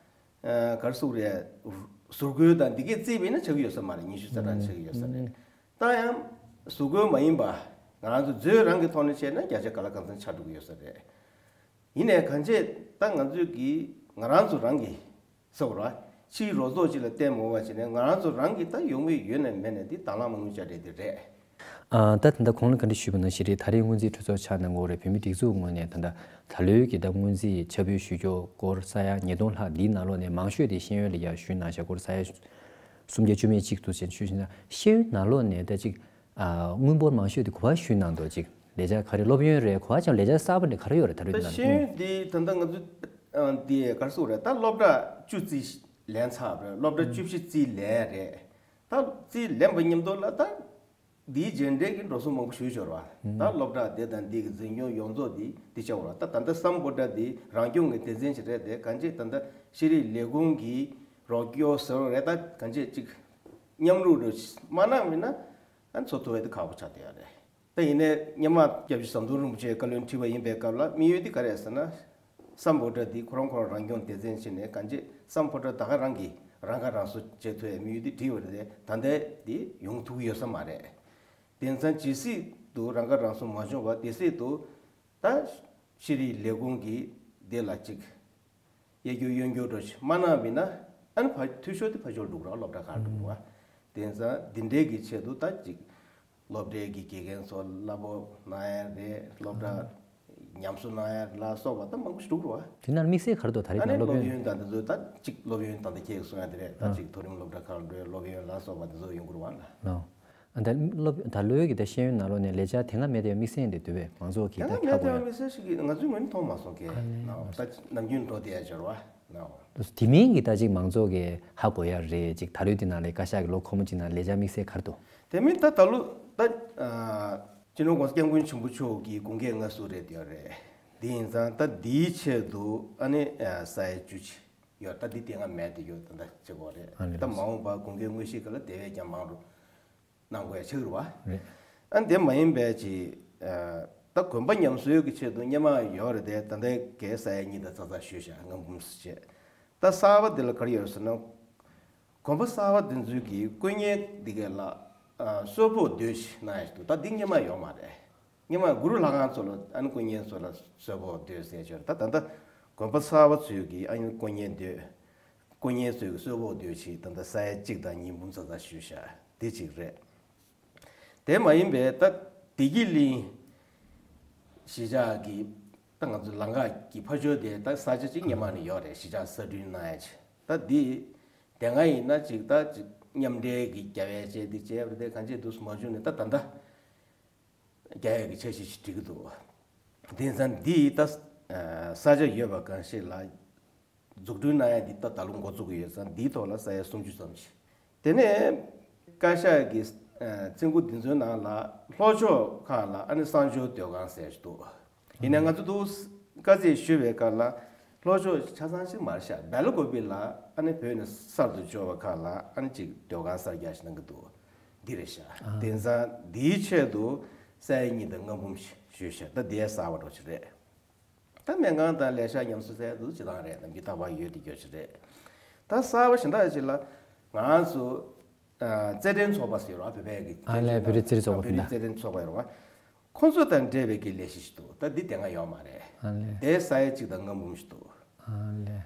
ཨ་ག་རེ་ཟེར་དགོས་རེད། ཟུར་བཀོལ་དང་འདི་གས་བརྩིས་པ་ཡིན་ན་ཆགས་ཀྱི་ཡོད་ས་མ་རེད། ཉི་ཤུ་རྩ་གྲངས་ཆགས་ཀྱི་ཡོད་ས་རེད། ད་ཡང་ཟུར་བཀོལ་མ་ཡིན་པ་ང་རང་ཚོ་མཛོད་རང་གི་ཐོག་ནས་བྱས་ན་བརྒྱ་ཆ་ག་ལ་གང་འཚམ་ཆགས་འགྲོ་གི་ཡོད་ས་རེད། ཡིན་ནའི་གང་བྱས་ད་ང་ཚོས་ཀྱིས་ང་རང་ཚོ་རང་གི་ས་བོར་བ་ཕྱིའི་རོགས་ཚོགས་ཅིག་ལ་བརྟེན་མ་དགོས་པ་བྱས་ནས་ང་རང་ཚོ་རང་གི་ད་ཡོང་གི་ཡོད་ནས་མེད་ནས་འདི་དང་བླངས་མ་དངུལ་བཅའ་སྒྲིག་འདི་རེད། ཨ། ད་ད་ལྟ་གོང་ལ་བཀའ་འདྲི་ཞུས་པ་ནང་བཞིན་རེད། ད་རེས་སྔོན་རྩིས་གྲོས་ཚོགས་ཆགས་གནང་གི་ཡོད་རེད། བོད་མིའི་སྒྲིག་འཛུགས་ངོས་ནས་ད་ལྟ་ད་ལོའི་གི་ད་སྔོན་རྩིས་ཁྱབ་སྤེལ་ཞུ་རྒྱུ་སྐོར་ས་ཡ་ཉིས་སྟོང་ལྷག་འདིའི་ནང་ལོགས་ནས་མང་ཤོས་དེ་ཤེས་ཡོན་ལ་ཡར་ཞུས་གནང་བཞག་སྐོར་ས་ཡ་སུམ་བརྒྱ་བཅུ་མེད་གཅིག་འདུག་ཟེར་ཞུས་ཟིན་ན། ཤེས་ཡོན་ནང་ལོགས་ནས་ད་ཅིག་ཨ། དངུལ་འབོར་མང་ཤོས་དེ་ག་པར་ཞུས་གནང་འདུག་ཅིག་ལས་འཆར་ག་རེ། སློབ་ཡོན་རེད། ག་པར་ཀྱང་ལས་འཆར་གསར་པ་འདི་ག་རེ་ཡོད་རེད། ད་རེས་ད་ནང་ཤེས་ཡོན་འདི་ད་ལྟ་ང་ཚོ་ཨ། འདི་ག་རེ་ཟེར་དགོས་རེད། ད་སློབ་གྲྭ་བཅུ་རྩིས་ལེན་ཚར་བ་རེད། སློབ་གྲྭ་བཅུ་བཞི་རྩིས་ལེན་རེད། ད་རྩིས་ལེན་པ་མཉམ་དུ་ལ་ད་འདིའི་རྗེས་འབྲེལ་གྱི་འགྲོ་སོང་མང་པོ་ཞིག་ཡོད་རེད་བ། ད་སློབ་གྲྭ་དེ་དང་འདི་གི་འཛིན་སྐྱོང་ཡོངས་རྫོགས་འདི་འདི་བྱ་བ་རེད། ད་ད་ལྟ་སམ་བྷོ་ཊ་འདི་རང་སྐྱོང་གི་སྡེ་ཚན་ཞིག་རེད་དེ། གང་ཅི་ད་ལྟ་ཤེས་རིག་ལས་ཁུངས་ཀྱི་རོགས་སྐྱོར་ཟེར་བ་རེད། ད་གང་ཅི་ཅིག་མཉམ་རུབ་རུ་མ་གནང་མིན་ན་ཨ་ཚོ་ཐུབ་པ་དེ་ཁག་པོ་ཆགས་བསྡད་ཡོད་རེད། ད་ཡིན་ནའི་སྔོན་མ་སྐྱབས་རྗེ་ཟམ་གདོང་རིན་པོ་ཆེས་བཀའ་བློན་ཁྲི་པ་ཡིན་པའི་སྐབས་ལ་དམིགས་ཡུལ་དེ་ག་རེ་རེད་ཟེར་ན། སམ་བྷོ་ཊ་འདི་ཁོ་རང་ཁོ་རང་རང་སྐྱོང་སྡེ་ཚན་བྱས་ནས་གང་ཅི་སམ་བྷོ་ཊ་ད་ག་རང་གིས་རང་ཁ་རང་གསོ་བྱེད་ཐུབ་པའི་དམིགས་ཡུལ་དེ་བྲིས་པ་རེད་དེ། ད་ལྟའི་འདི་ཡོང་ཐུབ་ཀྱི་ཡོད་ས་མ་རེད། དེང་སང་ཇི་སྲིད་དུ་རང་ཁ་རང་གསོ་མ་བྱུང་བ་དེ་སྲིད་དུ་ད་ཤེས་རིག་ལས་ཁུངས་ཀྱིས་དེ་ལ་ཅིག་གཡས་སྐྱོར་གཡོན་སྐྱོར་འདྲ་ཞིག་མ་གནང་མིན་ན་ཨ་ནི་ཕ་འཐུས་ཤོར་དེ་ཕར་ཕྱོགས་འགྲོ་གི་རེད། སློབ་གྲྭ་ཁག་འགྲོ་གི་རེད་བ། དེང་སང་འདི་འདྲའི་གི་ཆེད་དུ་ད་ཅིག་སློབ་གྲྭའི་གི་དགེ་རྒན་ཚོ་གླ་ཕོགས་གནང་ཡ་རེད། སློབ་གྲྭ་ཉམས་གསོ་གནང་ཡ་ལ་སོགས་པ་ད་མང་པོ་ཞིག་འགྲོ་གི་རེད་བ། དེ་ནང་དམིགས་བསལ་ག་རེ་འདུག་ད་རེས་ཨ་ནི་ཀྱི་སློབ་སློབ་ཡོན། ཡོན་དང་དེ་ཚོ་ད་ཅིག་སློབ་ཡོན་དང་ད་ཁྱེད་ཀྱིས་གསུང་ཡ་དེ་རེད། ད་ཨ། ཅིག་མཐོ་རིམ་སློབ་གྲྭ་ཁག་འགྲོ་ཡ་སློབ་ཡོན་ལ་སོགས་པ་དེ་ཚོ་ཡོང་གི་རེད་བ་ལ། ལོ། ཨ། ད་སློབ་ད་ལོའི་གི་ད་ཤེས་ཡོན་ནང་ལོགས་ནས་ལས་འཆར་དེ་སྔ་མེད་དེ་དམིགས་བསལ་འདི་འདུག་པས། མང་ཚོགས་ཀྱིས་དེ་ད་སྔ་མེད་ཧ་གོ་དེ་ཡ། དམིགས་བསལ་ཞིག་གི་ང་ཚོའི་ངོས་ནས་མཐོང་མ་སོང་གི། ཨ་ལས། ནའོ། ད་ནམ་རྒྱུན་འགྲོ་བསྡད་ཡ་སྦྱོར་བ་ནའོ། དེ་མིན་གྱི་ད་ཅིག་མང་ཚོགས་ཀྱིས་ཧ་གོ་ཡ་རེད། ཅིག་ད་ལོའི་དེ་ནང་ལས་བཀའ་ཤག་གི་ལོ་འཁོར་མོ་ཅིག་ནང་ལས་འཆར་དམིགས་བསལ་ག་རེ་འདུག་དེ་མིན་ད་ད་ལོ་ད་ཨ་སྤྱི་ནོར་༸གོང་ས་༸སྐྱབས་མགོན་ཆེན་པོ་མཆོག་གི་དགུང་གྲངས་ལྔ་བཅུ་རེད་དེ་ཡོད་རེད། དེ་ཡིན་ཙང་ད་འདིའི་ཆེད་དུ་ཨ་ནི་ཨ་ས་ཡ་བཅུ་ཅིག་ཡོད། ད་འདི་དེ་སྔ་མེད་དེ་ཡོད། ད་ད་བྱེད་དགོས་རེད། ཨ་ནི་ད་མ་འོངས་པར་དགུང་གྲངས་དངོས་གཞིའི་སྐབས་ལ་དེ་བས་ཀྱང་མང་རུ་གནང་དགོས་ཡ་ཆགས་ཀྱི་རེད་བ། རེད། ཨ་ནི་དེ་མ་ཡིན་པའི་ཅིག་ཨ་ད་གོམ་པ་ཉམས་གསོའི་གི་ཆེད་དུ་སྔོན་མ་ཡོད་རེད་དེ། ད་ལྟའི་གའི་ས་ཡ་གཉིས་དང་ཙག་ཙག་ཞུས་བཞག་ལྔ་འབུམ་ཙམ་བྱས། ད་གསར་པ་འདི་ལ་ག་རེ་ཡོད་ཟེར་ན། གོམ་པ་གསར་པ་འདི་ཚོའི་གི་དཀོན་གཉེར་འདི་གས་ལ་ཨ་གསོལ་ཕོགས་སྡོད་ཅིག་གནང་ཡ་ཞིག་འདུག་ད་འདི་སྔོན་མ་ཡོད་མ་རེད། སྔོན་མ་གུ་རུ་ལྷ་ཁང་ཚོ་ལ་ཨ་ནི་དཀོན་གཉེར་ཚོ་ལ་གསོལ་ཕོགས་སྡོད་ཟེར་ཆོག་ད་ད་ལྟ་གོམ་པ་གསར་པ་ཚོའི་གི་ཨ་ནི་དཀོན་གཉེར་སྡོད། དཀོན་གཉེར་ཚོའི་གི་གསོལ་ཕོགས་སྡོད་ཅིག་ད་ལྟ་ས་ཡ་གཅིག་དང་ཉིས་འབུམ་ཙག་ཙག་ཞུས་བཞག་འདི་གཅིག་རེད། དེ་མ་ཡིན་པའི་ད་བདེ་སྐྱིད་གླིང་གཞིས་ཆགས་ཀྱི་ད་ང་ཚོ་ལམ་ཁ་གི་ཕར་ཕྱོགས་དེ་ད་ས་ཆ་གཅིག་སྔོན་མ་ནས་ཡོད་རེད། གཞིས་ཆགས་གསར་སྐྲུན་གནང་ཡ་ཅིག་ད་འདི་དེ་སྔ་ཡིན་ན་ཅིག་ད་ཅིག་མཉམ་འབྲེལ་གྱི་རྒྱབ་ཡ་བྱས་འདི་བྱས་པ་རེད་དེ། གང་བྱས་འདུག་མ་བྱུང་ནས་ད་ད་ལྟ་རྒྱ་ཡག་གི་འཆར་གཞི་ཞིག་སྒྲིག་གི་འདུག་དེང་སང་འདི་ད་ས་ཆ་ཡོད་པ་གང་ཞིག་ལ་འཛུགས་སྐྲུན་གནང་ཡ་འདི་ད་ད་ལོ་འགོ་བཙུགས་ཀྱི་ཡོད་ཙང་འདིའི་ཐོག་ལ་ས་ཡ་སུམ་ཅུ་ཙམ་ཞིག་དེ་ནས་བཀའ་ཤག་གི་ཚན་ཁུ་འདི་ཚོའི་ནང་ལ་ལྷོ་ཕྱོགས་ཁག་ལ་ཨ་ནི་གསང་སྦྱོར་སྡོད་ཁང་ཟེར་ཞིག་འདུག་ཡིན་ནའི་ང་ཚོ་འདུག་དཀའ་ཚེགས་ཞུ་བའི་སྐབས་ལ་ལྷོ་ཕྱོགས་ཆ་ཚང་ཞིག་མ་རེད་ཤག་སྦེལ་ཀོབ་ལ་ཨ་ནི་བོད་ནས་གསར་དུ་འབྱོར་བ་ཁག་ལ་ཨ་ནི་ཅིག་སྡོད་ཁང་གསར་རྒྱག་ཞིག་གནང་གི་འདུག་འདི་རེད་ཤག་དེང་སང་འདིའི་ཆེད་དུ་ས་ཡ་གཉིས་དང་ལྔ་འབུམ་ཞིག་ཞུས་ཤག་ད་འདི་ཡ་གསར་པ་འདྲ་ཞིག་རེད། ད་སྨན་ཁང་དང་ལས་ཤག་ཉམས་གསོ་ཟེར་འདུག་སྤྱི་བཏང་རེད། ནམ་རྒྱུན་རྟག་པར་ཡོད་དེ་རྒྱུ་ཞིག་རེད། ད་གསར་པ་གཞན་དག་ཅིག་ལ་ང་ཚོ་ཨ་རྩེད་འགྲན་ཚོགས་པ་ཟེར་བ་བོད་པའི་གི་ཨ་ལས། བོད་རིགས་རྩེད་རིགས་ཚོགས་པ། བོད་རིགས་རྩེད་འགྲན་ཚོགས་པ་ཡོད་རེད་བ། ཁོང་ཚོ་དང་འབྲེལ་བའི་གི་ལས་གཞི་ཞིག་འདུག་ད་འདི་དེ་སྔ་ཡོད་མ་རེད། ཨ་ལས། དེ་ས་ཡ་གཅིག་དང་ལྔ་འབུམ་ཞིག་འདུག་ཨ་ལས།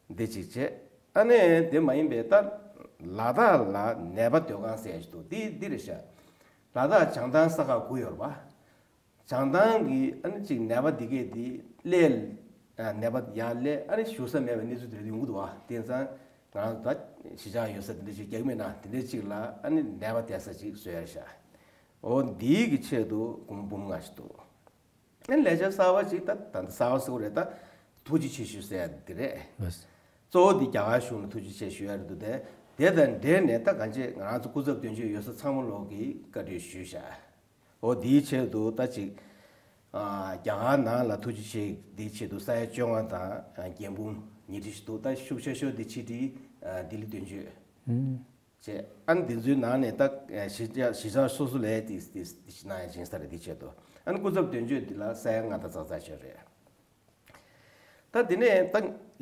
འདི་གཅིག་བྱས། ཨ་ནི་དེ་མ་ཡིན་པའི་ད་ལ་དྭགས་ལ་ནད་པ་སྡོད་ཁང་ཟེར་ཡ་ཞིག་འདུག་འདི་འདི་རེད་ཤག་ལ་དྭགས་བྱང་ཐང་ས་ཁག་དགུ་ཡོད་རེད་བ། བྱང་ཐང་གི་ཨ་ནི་གཅིག་ནད་པ་འདི་གས་འདི་སླེབས། ཨ་ནད་པ་ཡར་སླེབས། ཨ་ནི་བཞུགས་ས་མེད་པའི་གནས་ཚུལ་དེ་འདྲ་ཡོང་གི་འདུག་བ། དེང་སང་ང་རང་ད་གཞིས་ཆགས་ཡོད་ས་དེ་འདྲ་ཅིག་རྒྱག་གི་མེད་ན་དེ་འདྲ་ཅིག་ལ་ཨ་ནི་ནད་པ་བསྡད་ས་ཅིག་བཟོ་ཡ་ཤག་འོ་འདིའི་གི་ཆེད་དུ་སྒོར་མོ་འབུམ་ལྔ་ཞིག་འདུག་ཨ་ནི་ལས་འཆར་གསར་པ་ཅིག་ད་ད་ལྟ་གསར་པ་ཟེར་དགོས་རེད། ད་ཐུགས་རྗེ་ཆེ་ཞུ་ཟེར་ཡ་འདི་རེད། ལགས། གཙོ་བོ་འདི་རྒྱ་གར་གཞུང་ལ་ཐུགས་རྗེ་ཆེ་ཞུ་ཡ་རེད་འདུག་དེ་དེ་དང་འབྲེལ་ནས་ད་གང་ཅི་ང་རང་ཚོ་སྐུ་ཚབ་དོན་གཅོད་ཡོད་ས་ཚང་མ་ལོག་གིས་བཀའ་འདྲི་ཞུས་བཞག་འོ་དེའི་ཆེད་དུ་ད་ཅིག་ཨ་རྒྱ་གར་ནང་ལ་ཐུགས་རྗེ་ཆེ་འདིའི་ཆེད་དུ་ས་ཡ་བཅོ་ལྔ་དང་ཨ་བརྒྱད་འབུམ་ཉིས་ཁྲི་ཞིག་འདུག་ད་ཤུགས་ཆེ་ཤོས་འདི་ཕྱི་དྲིལ་ཨ་ལྡི་ལི་དོན་གཅོད། ཨུམ། བྱས། ཨ་ནི་འདི་ཚོའི་ནང་ནས་ད་གཞིས་ཆགས་གཞིས་ཆགས་སོ་སོ་ལ་དེ་དེ་དེ་ཞིག་གནང་ཡ་ཅིག་ཡིན་ས་རེད། དེའི་ཆེད་དུ་ཨ་ནི་སྐུ་ཚབ་དོན་གཅོད་འདི་ལ་ས་ཡ་ལྔ་དང་ཙག་ཙག་ཞིག་རེད། ད་འདི་ནས་ད་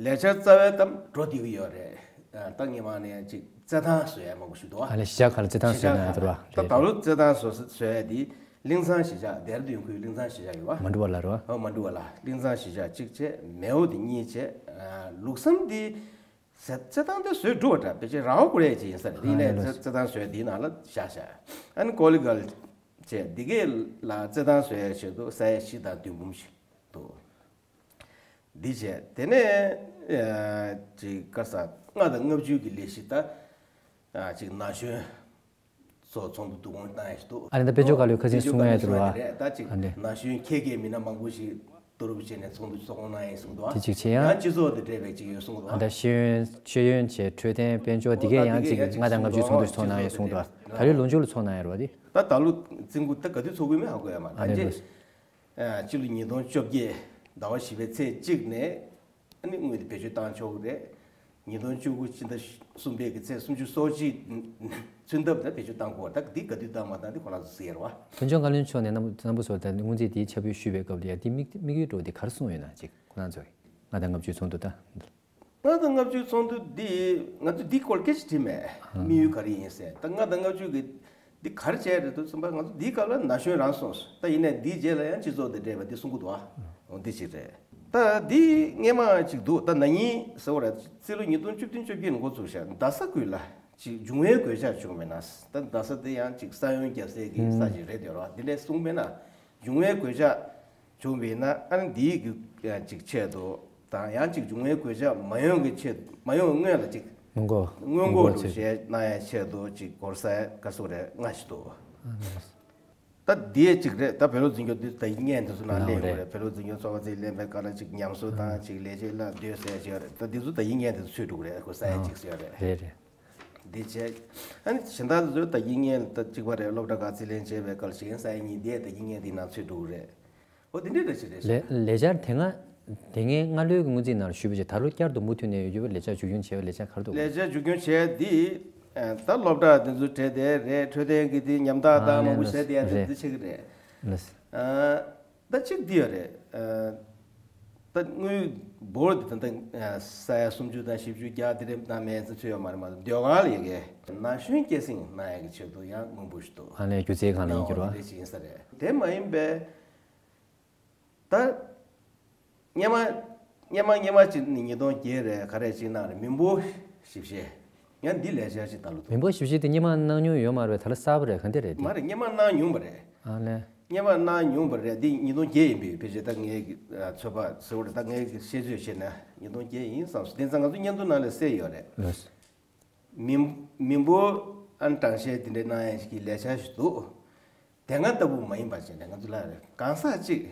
ལས་འཆར་རྩ་བའི་ད་འགྲོ་བསྡད་ཀྱི་ཡོད་རེད། ད་སྔོན་མ་ནས་ཅིག་ རྩེད་ཐང་བཟོ་ཡ་མང་པོ་ཞིག་འདུག་ཨ། ཨ་ལས་གཞིས་ཆགས་ཁག་ལ་རྩེད་ཐང་བཟོས་ན་ཡ་དེ་ར། ད་ད་ལོ་རྩེད་ཐང་བཟོ་བཟོ་ཡ་དེ་གླིང་ཚང་གཞིས་ཆགས། དེར་དོན་ཁུལ་གླིང་ཚང་གཞིས་ཆགས་ཡོད་པ། མ་འགྲོ་བ་ལ་ར། ཨོ་མ་འགྲོ་བ་ལ་གླིང་ཚང་གཞིས་ཆགས་གཅིག་བྱས། མེའོ་དེ་གཉིས་བྱས། ལུགས་བསམ་དེ་རྩེད་ཐང་དེ་བཟོས་འགྲོ་བ་འདྲ། ཕལ་ཆེར་ར་བ་ཀུ་རེ་ཅིག་ཡིན་ས་རེད། དེ་ཡིན་ནའི་རྩེད་ཐང་བཟོས་དེའི་ནང་ལ་བཞག་བཞག་ཨ་ནི་ཀོ་ལི་གལ་བྱས། འདི་གས་ལ་རྩེད་ཐང་བཟོ་ཡ་ཆེད་དུ་ས་ཡ་བཞི་དང་བདུན་འབུམ་ཞིག་འདུག་འདི་བྱས། དེ་ནས་ཅིག་ག་རེ་ཟ། ལྔ་དང་ལྔ་བཅུ་གི་ལས་གཞི་ད་ཅིག་ན་གཞོན་ཚོ་ཚོགས་འདུ་བསྡུ་སྐོང་བཏང་ཡ་ཞིག་འདུག་ཨ་ནི་ད་དཔལ་འབྱོར་བཀའ་བློན་ཁ་སང་གསུང་ཡ་དེ་རེད་པ། ད་ཅིག་ཨ་ནི་ན་གཞོན་ཁྱད་མཁས་མི་སྣ་མང་པོ་ཞིག་བསྡུ་རུབ་བྱས་ནས་ཚོགས་འདུ་ཚོགས་སྐོང་གནང་ཡ་གསུངས་འདུག་དེ་གཅིག་བྱས། ཡང་ཡང་སྤྱི་ཚོགས་དང་འབྲེལ་བའི་ཅིག་ཡོད་གསུངས་འདུག་ཨ་ད་ཤེས་ཡོན་ཤེས་ཡོན་བྱས། འཕྲོད་བསྟེན། དཔལ་འབྱོར། འདི་གས་ཡང་ཅིག་ལྔ་དང་ལྔ་བཅུའི་ཚོགས་འདུ་ཚོགས་གནང་ཡ་གསུངས་འདུག་ད་རེས་ལོ་མཇུག་ལ་ཚོགས་གནང་ཡ་རེད་པ། དེ་ད་ད་ལོ་རྩིས་འགོ་ད་ག་དུས་ཚོགས་ཀྱི་མིན་ཧ་གོ་ཡ་མ་རེད། ཨ་ནི་ད་ཅི་ལོ་ཉིས་སྟོང་བཅོ་བརྒྱད་ཟླ་བ་བཞི་པའི་ཚེས་གཅིག་ནས་ཨ་ནི་དངུལ་དེ་བེད་སྤྱོད་བཏང་ཆོག་གི་རེད། ཉིས་སྟོང་བཅུ་དགུ་ཕྱི་ཟླ་གསུམ་པའི་གི་ཚེས་སུམ་ཅུ་སོ་གཅིག་ཚུན་ཐབས་ད་བེད་སྤྱོད་བཏང་དགོས། ད་འདི་ག་དུས་བཏང་མ་བཏང་དེ་ཁོ་རང་ཚོ་ཟེར་བ། བོད་ལྗོངས་བཀའ་བློན་མཆོག་ནས་རྣམ་པ་རྣམ་པ་ཚོར་ད་སྔོན་རྩིས་དེའི་ཕྱག་དཔེ་ཞུས་པའི་སྐབས་དེ་ཡ་དེ་དམིགས་དམིགས་ཡུལ་འདྲ་བོ་དེ་ག་རེ་གསུངས་ཡོད་ན་ཅིག་ཁོ་རང་ཚོ་གི་ལྔ་དང་ལྔ་བཅུའི་ཚོགས་འདུ་ད། ལྔ་དང་ལྔ་བཅུའི་ཚོགས་འདུ་འདི་ང་ཚོ་འདི་སྐོར་སྐད་ཆ་དྲིས་མེད། དམིགས་ཡུལ་ག་རེ་ཡིན་ཟེར། ད་ལྔ་དང་ལྔ་བཅུ་གི་འདི་ག་རེ་བྱས་རེད་འདུག་བསམ་པ། ང་ཚོ་འདིའི་སྐབས་ལ་ན་གཞོན་རང་སོང་། ད་ཡིན་ནའི་འདིའི་རྗེས་ལ་ཡང་སྤྱི་ཚོགས་དང་འབྲེལ་བ་འདི་གསུང་གི་འདུག་ཨ། འོ་འདི་གཅིག་རེད། ད་འདི་སྔས་མ་གཅིག་འདུག་ད་ན་ནིང་ཟེར་བ་རེད། རྩིས་ལོ་ཉིས་སྟོང་བཅུ་བདུན་བཅོ་བརྒྱད་ནས་འགོ་ཚུགས་ཤག་རྡ་ས་ཁུལ་ལ་ཅིག་འབྱུང་བའི་གོད་ཆག་བྱུང་བས་ན། ད་རྡ་ས་འདི་ཡང་ཅིག་ས་ཡོམ་རྒྱག་སའི་གི་ས་ཅིག་རེད་འདོད་ར། འདི་འདྲས་གསུངས་པས་ན་འབྱུང་བའི་གོད་ཆག་བྱུང་བས་ན་ཨ་ནི་འདིའི་གི་ཅིག་ཆེད་དུ་དང་ཡང་ཅིག་འབྱུང་བའི་གོད་ཆག་མ་ཡོང་གི་ཆེད། མ་ཡོང་སྔོན་ལ་ཅིག་སྔོན་འགོག་སྔོན་འགོག་སྔོན་འགོག་འགྲོ་ཆེད། བྱས་གནང་ཡ་ཆེད་དུ་ཅིག་སྒོར་ས་ག་ཚོད་རེད། ལྔ་ཞིག་འདུག་ད་འདི་ཅིག་རེད། ད་བོད་ལུགས་འཛིན་སྐྱོང་འདི་ད་ཡིན་ངེས་འདི་ཚོ་ནང་ལེན་དགོས་རེད། བོད་ལུགས་འཛིན་སྐྱོང་ཚོགས་པ་ཚོས་ལེན་པའི་སྐབས་ལ་ཅིག་ཉམས་གསོ་དང་ཅིག་ལས་བྱེད་ལ་སྡོད་ཟེར་ཡ་ཅིག་ཡོད་རེད། ད་འདི་ཚོ་ད་ཡིན་ངེས་འདི་ཚོ་ཚུད་འགྲོ་གི་རེད། སྒོར་ས་ཡ་ཅིག་ཟེར་ཡ་རེད། རེད་རེད། འདི་བྱས། ཨ་ནི་གཞན་དག་ཚོ་ད་ཡིན་ངེས་ད་གཅིག་པ་རེད། སློབ་གྲྭ་ཁག་རྩིས་ལེན་བྱས་པའི་སྐབས་ཤིག་ས་ཡ་གཉིས་འདི་ད་ཡིན་ངེས་འདི་ནང་ཚུད་འགྲོ་གི་རེད། འོ་དེ་འདྲའི་འདྲ་ཞིག་རེད་ཤག་ལས་ལས་འཆར་དེ་སྔ་དེ་སྔའི་སྔ་ལོའི་སྔོན་རྩིས་ནང་ལ་ཞུས་པ་བྱས། ད་ལོ་བསྐྱར་དུ་མུ་མཐུད་ནས་ཡོད་རྒྱུ་བ་ལས་འཆར་མཇུག་སྐྱོང་བྱས་པའི་ལས་འཆར་ག་རེ་འདུག་ལས་འཆར་མཇུག་སྐྱོང་བྱས་འདི་ད་སློབ་གྲྭ་དེ་ཚོ་གྲས་དེ་རེད། འཕྲོད་བསྟེན་གྱི་དེ་ཉམ་ཐག་ཨ་དང་མང་པོ་ལས་བྱས་དེ་ཡ་དེ་རེད། འདི་ཆགས་ཀྱི་རེད། ལགས། ད་གཅིག་འདི་ཡོད་རེད། ད་དངུལ་འབོར་འདི་ད་ལྟ་ས་ཡ་སུམ་ཅུ་དང་བཞི་བཅུ་བརྒྱ་དེ་འདྲ་བཏང་མེད་ཙམ་ཚུད་ཡོད་མ་རེད། མ་གཏོགས་ཟློས་གར་ལས་ཀའི་ན་གཞོན་སྐྱེད་སྲིང་གནང་ཡག་གི་ཆེད་དུ་ཡང་དངུལ་འབོར་ཞིག་འདུག་ཨ་ནི་སྒྱུ་རྩལ་སྒང་ལ་ཡིན་གྱི་རེད་པ། འདི་ཅིག་ཡིན་ས་རེད། དེ་མ་ཡིན་པའི་ད་སྔོན་མ་སྔོན་མ་སྔོན་མ་ཅིག་ནི་ཉིས་སྟོང་བརྒྱད་རེད། ག་རེ་ཅིག་གནང་རེད། མི་འབོར་ཞིབ་བཤེར། ཡང་འདི་ལས་འཆར་ཅིག་ད་ལོ་འདུག་མི་འབོར་ཞིབ་བཤེར་དེ་སྔོན་མ་གནང་མྱོང་ཡོད་མ་རེད། ད་ལོ་གསར་པ་རེད། ག་འདྲ་རེད་འདི། མ་རེད། སྔོན་མ་གནང་མྱོང་བ་རེད། ཨ་ལས། སྔོན་མ་གནང་མྱོང་བ་རེད། འདི་ཉིས་སྟོང་བརྒྱད་ཡིན་པས། ཕལ་ཆེར་ད་ངའི་གི་ཚོད་དཔག་ཟེར་བ་རེད། ད་ངའི་གི་ཤེས་ཚོད་བྱས་ན་ཉིས་སྟོང་བརྒྱད་ཡིན་བསམ་སོང་། དེང་སང་ང་ཚོ་སྙན་ཐོ་ནང་ལ་གསལ་ཡོད་རེད། ལགས། མི་མི་འབོར་ཨ་ནི་གྲངས་བཤེར་དེ་འདྲའི་གནང་ཡ་ཞིག་གི་ལས་འཆར་ཞིག་འདུག་དེ་སྔ་ལྟ་བུ་མ་ཡིན་པ་བྱས་ནས་ང་ཚོ་ལ་རེད། གང་ཟག་གཅིག་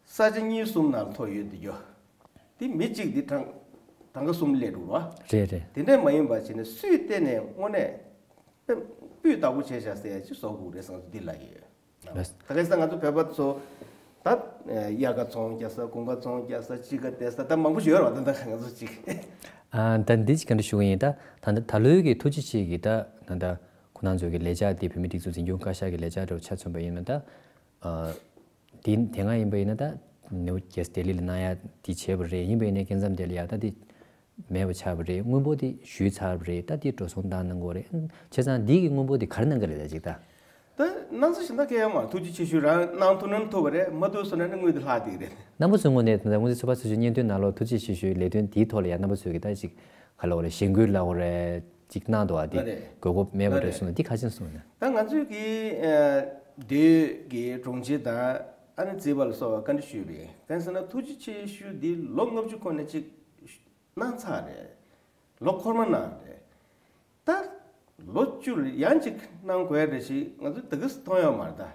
ས་ཆ་གཉིས་གསུམ་ནང་ལ་ཐོ་ཡོད་དུ་འགྱོ། དེ་མི་གཅིག་དེ་གྲངས་གྲངས་ཀ་གསུམ་སླེབས་འགྲོ་བ། རེད་རེད། དེ་འདྲས་མ་ཡིན་པ་བྱས་ནས་སུས་བལྟས་ནས་དངོས་གནས་སྤུས་དག་པོ་བྱས་ཤག་ཟེར་ཡ་ཅིག་བཟོ་དགོས་རེད་བསམ་སོང་། འདི་ལ་ཡོད། ལགས། ད་ག་ས་ང་ཚོ་བོད་པ་ཚོ་ད་དབྱར་ཁ་ཚོང་རྒྱག་ས། དགུན་ཁ་ཚོང་རྒྱག་ས། དཔྱིད་ཀ་བསྡད་ས། ད་མང་པོ་ཞིག་ཡོད་རེད་པ། ད་ད་ང་ཚོ་ཅིག་ཨ་ད་འདི་ཅིག་ག་འདྲ་ཞུ་གི་ཡིན། ད་ད་ད་ལོའི་གི་ཐུགས་རྗེ་ཆེ་གི་ད་ད་ད་ཁོ་རང་ཚོ་གི་ལས་འཆར་འདི་བོད་མིའི་སྒྲིག་འཛུགས་འཛིན་སྐྱོང་བཀའ་ཤག་གི་ལས་འཆར་འདྲ་བོ་ཆ་མཚོན་པ་ཡིན་ན། ད་ཨ་དེ་དེ་སྔ་ཡིན་པ་ཡིན་ན་ད་ནེའུ་རྒྱལ་སི་ལྡི་ལི་ལ་གནང་ཡ་དེ་བྱས་པ་རེད། ཡིན་པ་ཡིན་ནའི་སྐབས་མཚམས་དེ་ལ་ཡ་ད་དེ་མེད་པ་ཆགས་པ་རེད། དངུལ་འབོར་དེ་ཞུས་ཚར་བ་རེད། ད་དེ་འགྲོ་སོང་བཏང་གནང་དགོས་རེད། བྱས་ཙང་འདི་གི་དངུལ་འབོར་དེ་ག་རེ་གནང་གི་རེད། ད་ཅིག་ད། ད་གནང་ས་གཞན་དག་གང་ཡང་མ། ཐུགས་རྗེ་ཆེ་ཞུ། རང་གནང་ཐུབ་ན་ཐུབ་པ་རེད། མ་ཐུབ་སོང་ན་ནི་དངུལ་དེ་ལྷག་བསྡད་ཀྱི་རེད། རྣམ་པ་ཚོའི་ངོས་ནས་ད་ལྟ་སྔོན་རྩིས་ཚོགས་པ་ཚོས་སྙན་ཐོའི་ནང་ལོགས་ཐུགས་རྗེ་ཆེ་ཞུའི་ལས་དོན་དེའི་ཐོག་ལ་ཡང་རྣམ་པ་ཚོས་ཀྱི་ད་ཅིག་ག་ལབ་དགོས་རེད། གཞེན་སྐུལ་ལབ་དགོས་རེད། ཅིག་གནང་འདུག་པ། དེ་ལགས་རེད། དགོས་མཁོ་མེད་པ་རེད་ལགས་རེད། གསུངས་ནས་འདི་ཁ་ཆེམས་གསུངས་ནས། ད་ང་ཚོས་ཀྱི་ཨ་སྡོད་ཀྱི་གྲོང་ཁྱེར་དང་ཨ་ནི་རྩིས་པ་ལ་སོགས་པ་བཀའ་འདྲི་ཞུས་པས། གང་ཟེར་ན་ཐུགས་རྗེ་ཆེ་ཞུ་འདི་ལོ་ལྔ་བཅུ་གོང་ནས་ཅིག་གནང་ཚར་རེད། ལོ་འཁོར་མ་གནང་རེད། ད་ལོ་བཅུ་ལ་ཡང་ཅིག་གནང་དགོས་རེད་ཞིག་ང་ཚོ་ད་གིས་མཐོང་ཡོད་མ་རེད་ད།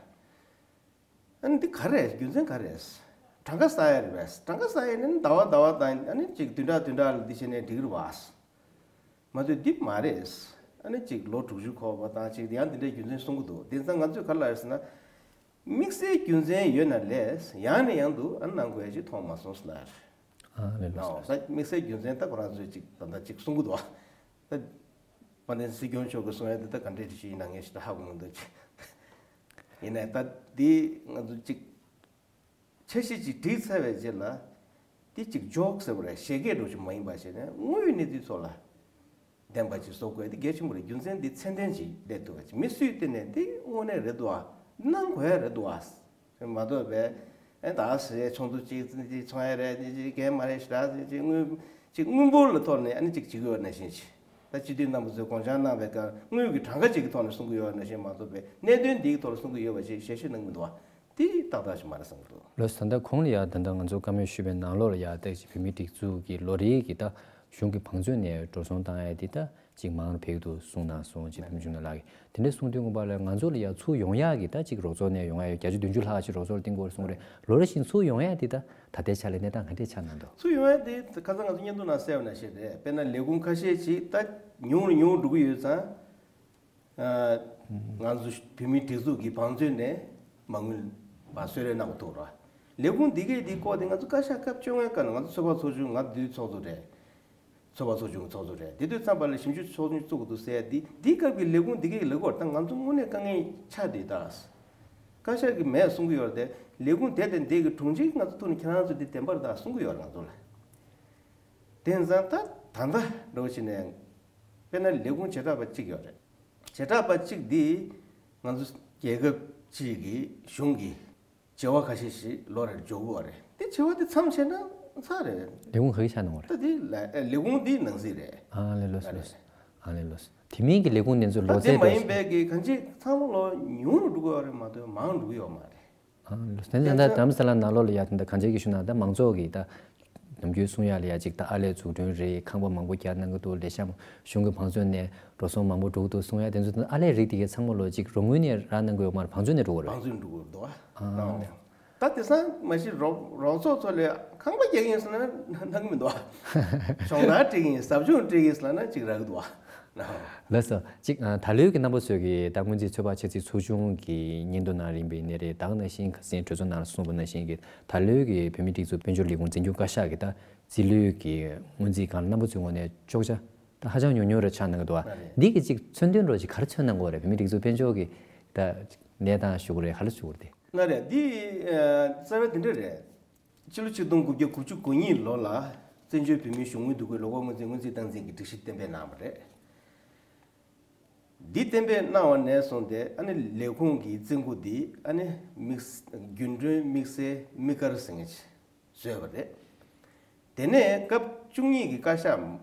ཨ་ནི་འདི་ག་རེ་རེད། རྒྱུ་མཚན་ག་རེ་རེད། གྲངས་ཀ་བསགས་ཡ་རེད་པས། གྲངས་ཀ་བསགས་ཡ་ནི་ཟླ་བ་ཟླ་བ་དང་ཨ་ནི་ཅིག་བདུན་ཕྲག་བདུན་ཕྲག་ལ་འདི་བྱས་ནས་འགྲིག་གི་རེད་པ། མ་གཏོགས་འདི་མ་རེད། ཨ་ནི་ཅིག་ལོ་དྲུག་ཅུ་འཁོར་བ་དང་ཅིག་ཡང་འདི་འདྲའི་རྒྱུ་མཚན་གསུང་གི་འདུག་དེང་སང་ང་ཚོས་ག་རེ་ལབ་ཡོད་ཟེར་ན། དམིགས་བསལ་རྒྱུ་མཚན་ཡོད་ན་ལས་ཡང་ནས་ཡང་དུ་ཨ་ནི་གནང་དགོས་ཡ་ཅིག་མཐོང་མ་སོང་ཟེར་ལབ། ཨ་ལས་ལོ། ད་དམིགས་བསལ་རྒྱུ་མཚན་ད་ཁོ་རང་ཚོས་ཅིག་ད་ལྟ་ཅིག་གསུང་གི་འདུག་ད་དཔལ་ལྡན་སྲིད་སྐྱོང་མཆོག་གིས་གསུང་ཡ་འདི་ད་ག་འདྲས་ཅིག་ཡིན་ན་ངས་ཞེ་དྲག་ཧ་གོ་མི་འདུག་ཅིག་ཡིན་ནའི་ད་འདི་ང་ཚོ་ཅིག་འཆར་གཞི་ཅིག་བསྒྲིགས་ཚར་བའི་རྗེས་ལ་འདི་ཅིག་ཇོག་ཟེར་བ་རེད། བཞད་གད་འདྲ་ཅིག་མ་ཡིན་པ་བྱས་ནས་དངོས་ཡོད་གནས་ཚུལ་ཐོག་ལ། ལྡན་པ་ཅིག་བཟོ་དགོས་དེ་གལ་ཆེན་པོ་རེད། རྒྱུ་མཚན་འདི་ཚད་ལྡན་ཅིག་སླེབས་ཐུབ་པ་ཅིག་མི་སུས་བལྟས་ནས་འདི་དངོས་གནས་རེད་འདུག་ཨ། གནང་དགོས་ཡ་རེད་འདུག་ཨ། མ་གཏོགས་པས་ཨེ་ད་ཟེར་ཆུང་དུ་ཅིག་ཅིག་ཚོང་ཡ་རེད་ཅིག་ཅིག་གས་མ་རེད་ཞེ་དྲག་ཅིག་ཅིག་དངུལ་ཅིག་དངུལ་འབོར་ལ་ཐོག་ནས་ཨ་ནི་ཅིག་བྱེད་ཀྱི་ཡོད་ན་བཞིན་ཅིག་ད་སྤྱི་འཐུས་རྣམ་པ་ཚོས་དགོངས་འཆར་གནང་བའི་སྐབས་དངུལ་གྱི་གྲངས་ཀ་ཅིག་གི་ཐོག་ནས་གསུང་གི་ཡོད་ན་བཞིན་མ་གཏོགས་པས་གནད་དོན་འདིའི་ཐོག་ལ་གསུང་གི་ཡོད་པ་ཞིག་ཞལ་བཞེས་གནང་གི་མི་འདུག་བ། དེ་ཏག་ཏག་ཞིག་མ་རེད་བསམ་གྱི་འདུག་ལགས་སོ། ད་ལྟ་གོང་ལ་ཡ་ད་ལྟ་ང་ཚོ་བཀའ་མོལ་ཞུས་པའི་ནང་ལོགས་ལ་ཡ་ད་ཅིག་བོད་མིའི་སྒྲིག་འཛུགས་ཀྱི་ལོ་རེའི་གི་ད་གཞུང་གི་བང་མཛོད་ནས་འགྲོ་སོང་བཏང་ཡ་དེ་ད་ཅིག་མང་རུ་འཕེལ་འདུག་གསུངས་གནང་སོང་། ཅིག་དམ་ཆུང་ན་ལགས་ཀྱིས་དེ་འདྲ་གསུངས་དུས་ངོ་མ་ལ་ང་ཚོ་ལ་ཡ་ཚུར་ཡོང་ཡ་གི་ད་ཅིག་རོགས་ཚོགས་ནས་ཡོང་ཡ་ཡོད། བརྒྱ་ཆ་བདུན་ཅུ་ལྷག་ཅིག་རོགས་ཚོགས་ལ་བཏིང་དགོས་རེད་གསུངས་རེད། ལོ་རེ་བཞིན་ཚུར་ཡོང་ཡ་དེ་ད་ད་ལྟའི་ཆ་ལ་གནས་སྟངས་ག་འདྲས་ཆགས་གནང་འདུག་ཚུར་ཡོང་ཡ་དེ་ཁ་སང་ང་ཚོ་བརྙན་ཐུང་ནང་གསལ་བ་ནང་བཞིན་རེད། དཔེར་ན་ལས་ཁུངས་ཁ་ཤས་ཅིག་ད་ཉུང་རུ་ཉུང་རུ་འགྲོ་གི་ཡོད་ཙང་། ང་ཚོ་བོད་མིའི་སྒྲིག་འཛུགས་ཀྱི་བང་མཛོད་ནས་མ་དངུལ་བ་གསོལ་རས་གནང་དགོས་ཐུག་ར། ལས་ཁུངས་འདི་གས་འདི་བསྐོ་སྟེ་ང་ཚོ་བཀའ་ཤག་སྐབས་བཅོ་ལྔའི་སྐབས་ལ་ང་ཚོ་ཚོད་དཔག་ཚོགས་ཆུང་ང་དུས་ཚོགས་གཙོ་རེད། ཚོད་དཔག་ཚོགས་ཆུང་གི་ཚོགས་གཙོ་རེད། དེ་དུས་ཙམ་པ་ལ་ཞིབ་འཇུག་ཚོགས་ཆུང་བཙུགས་དགོས་འདུག་ཟེར་ཡ་འདི་འདི་སྐབས་ཀྱི་ལས་ཁུངས་འདི་གས་ལབ་དགོས་རེད། ད་ང་ཚོ་དངོས་གནས་དཀའ་ངལ་ཆགས་བསྡད་ད། བཀའ་ཤག་གིས་མེད་གསུང་གི་ཡོད་རེད་དེ་ལས་ཁུངས་དེ་དང་དེ་གི་དྲུང་ཆེ་ང་ཚོ་ཐུག་ནས་ཁྱེད་རང་ཚོ་འདི་བདེན་པ་རེད་ད་གསུང་གི་ཡོད་རེད་ང་ཚོ་ལ། དེ་ཙང་ད་ད་ལྟ་འགྲོ་བྱས་ནས་དཔེར་ན་ལས་ཁུངས་བྱེ་བྲག་པ་གཅིག་ཡོད་རེད། བྱེ་བྲག་པ་གཅིག་འདི་ང་ཚོ་རྒྱལ་ཁབ་གཅིག་གི་གཞུང་གི་བྱེ་བ་ཁ་ཤས་ཤིག་ལོ་རེར་འཇོག་གི་ཡོད་རེད། དེ་བྱེ་བ་དེ་མཚམས་བྱས་ན་ཚར་རེད། ལས་ཁུངས་ག་གི་ཆགས་གནང་བ་རེད། ད་དེ་ལས་ལས་ཁུངས་འདིའི་ནང་གསེས་རེད། ཨ་ལས། ལགས་སོ། ལགས་སོ། ཨ་ལས། ལགས་སོ། དེ་མིན་གྱི་ལས་ཁུངས་དེ་ཚོ་ད་ལོ་དེ་ཚད་མ་འགྲོ་ཡིན་པའི་གི་གང་ཅི་ཚང་མ་ལོ་ཉུང་རུ་འགྲོ་གི་ཡོད་རེད་མ་གཏོགས་མང་འགྲོ་གི་ཡོད་མ་རེད། ཨ་ལོ་དེ་ཚོ་ད་དམ་ས་ལ་ནང་ལོགས་ལ་ཡ་དེ་འདྲ་གང་ཅི་གི་ཞུ་ན་ད་མང་ཚོགས་ཀྱི་ད་ནམ་རྒྱུན་གསུང་ཡ་ལ་ཡ་ཅིག་ད་ཨ་ལས་འཛུགས་སྐྲུན་རེད། ཁང་པ་མང་པོ་རྒྱག་གནང་གི་འདུག་ལས་ཤག་གཞུང་གི་བང་མཛོད་ནས་འགྲོ་སོང་མང་པོ་འགྲོ་གི་འདུག་གསུང་ཡ་དེ་ཚོ་ད་ཨ་ལས་རིགས་དེ་གའི་ཚང་མ་ལོ་ཅིག་རོགས་དངུལ་ནས་རག་གནང་གི་ཡོད་མ་རེད། བང་མཛོད་ནས་འགྲོ་གི་རེད། བང་མཛོད་འགྲོ་གི་འདུག་ཨ། ད་དེང་སང་མ་གཞི་རོགས་རོགས་ཚོགས་ཚོ་ལས་ཁང་པ་རྒྱག་གི་ཡིན་ཟེར་ན་གནང་གི་མི་འདུག་ཨ། ཇོ་ནང་སྤྲད་ཀྱི་ཡིན། ཟབ་སྦྱོང་སྤྲད་ཀྱི་ཡིན་ཟེར་ན་ཅིག་རག་གི་འདུག་ཨ། ལགས་སོ། གཅིག་ད་ལོའི་གི་རྣམ་པ་ཚོས་ཀྱི་ད་སྔོན་རྩིས་ཚོད་དཔག་ཆ་རྩིས་ཚོགས་ཆུང་གི་སྙན་ཐོ་ནང་རིམ་པས་ནས་རེད། ད་ག་ནང་བཞིན་ཁ་སང་གྲོས་ཚོགས་ནང་ལ་གསུངས་པ་ནང་བཞིན་གྱི་ད་ལོའི་གི་བོད་མིའི་སྒྲིག་འཛུགས་དཔལ་འབྱོར་ལས་ཁུངས་འཛིན་སྐྱོང་བཀའ་ཤག་གི་ད་རྩིས་ལོའི་གི་སྔོན་རྩིས་སྒང་ལ་རྣམ་པ་ཚོའི་ངོས་ནས་གཅོག་ཆ་ད་ཧ་ཅང་ཉུང་ཉུང་རེ་ཆགས་གནང་གི་འདུག་ཨ། འདི་གི་གཅིག་མཚོན་དོན་རོགས་ཅིག་ག་རེ་མཚོན་གནང་གི་ཡོད་རེད། བོད་མིའི་སྒྲིག་འཛུགས་དཔལ་འབྱོར་གི་ད་གནས་སྟངས་ཞུ་གི་རེད། ག་རེ་ཞུ་གི་རེད་དེ། ལགས་རེད། འདི་རྩ་བའི་དེ་འདྲ་རེད། ཕྱི་ལོ་ཆིག་སྟོང་དགུ་བརྒྱ་དགུ་བཅུ་གོ་གཉིས་ལོ་ལ་བཙན་བྱོལ་བོད་མིའི་གཞུང་དངུལ་འདུ་འགོད་ལོ་འཁོར་སྔོན་རྩིས་སྔོན་རྩིས་སྟངས་འཛིན་གྱི་སྒྲིག་གཞི་གཏན་འབེབས་གནང་བ་རེད། འདི་གཏན་འབེབས་གནང་བ་ནས་བཟུང་སྟེ་ཨ་ནི་ལས་ཁུངས་ཀྱི་རྩིས་འགོ་འདི་ཨ་ནི་དམིགས་རྒྱུན་གྲོན་དམིགས་བསལ་དམིགས་བཀར་ཟེར་མཁན་ཅིག་བཟོས་པ་རེད། དེ་ནས་སྐབས་བཅུ་གཉིས་ཀྱི་བཀའ་ཤག་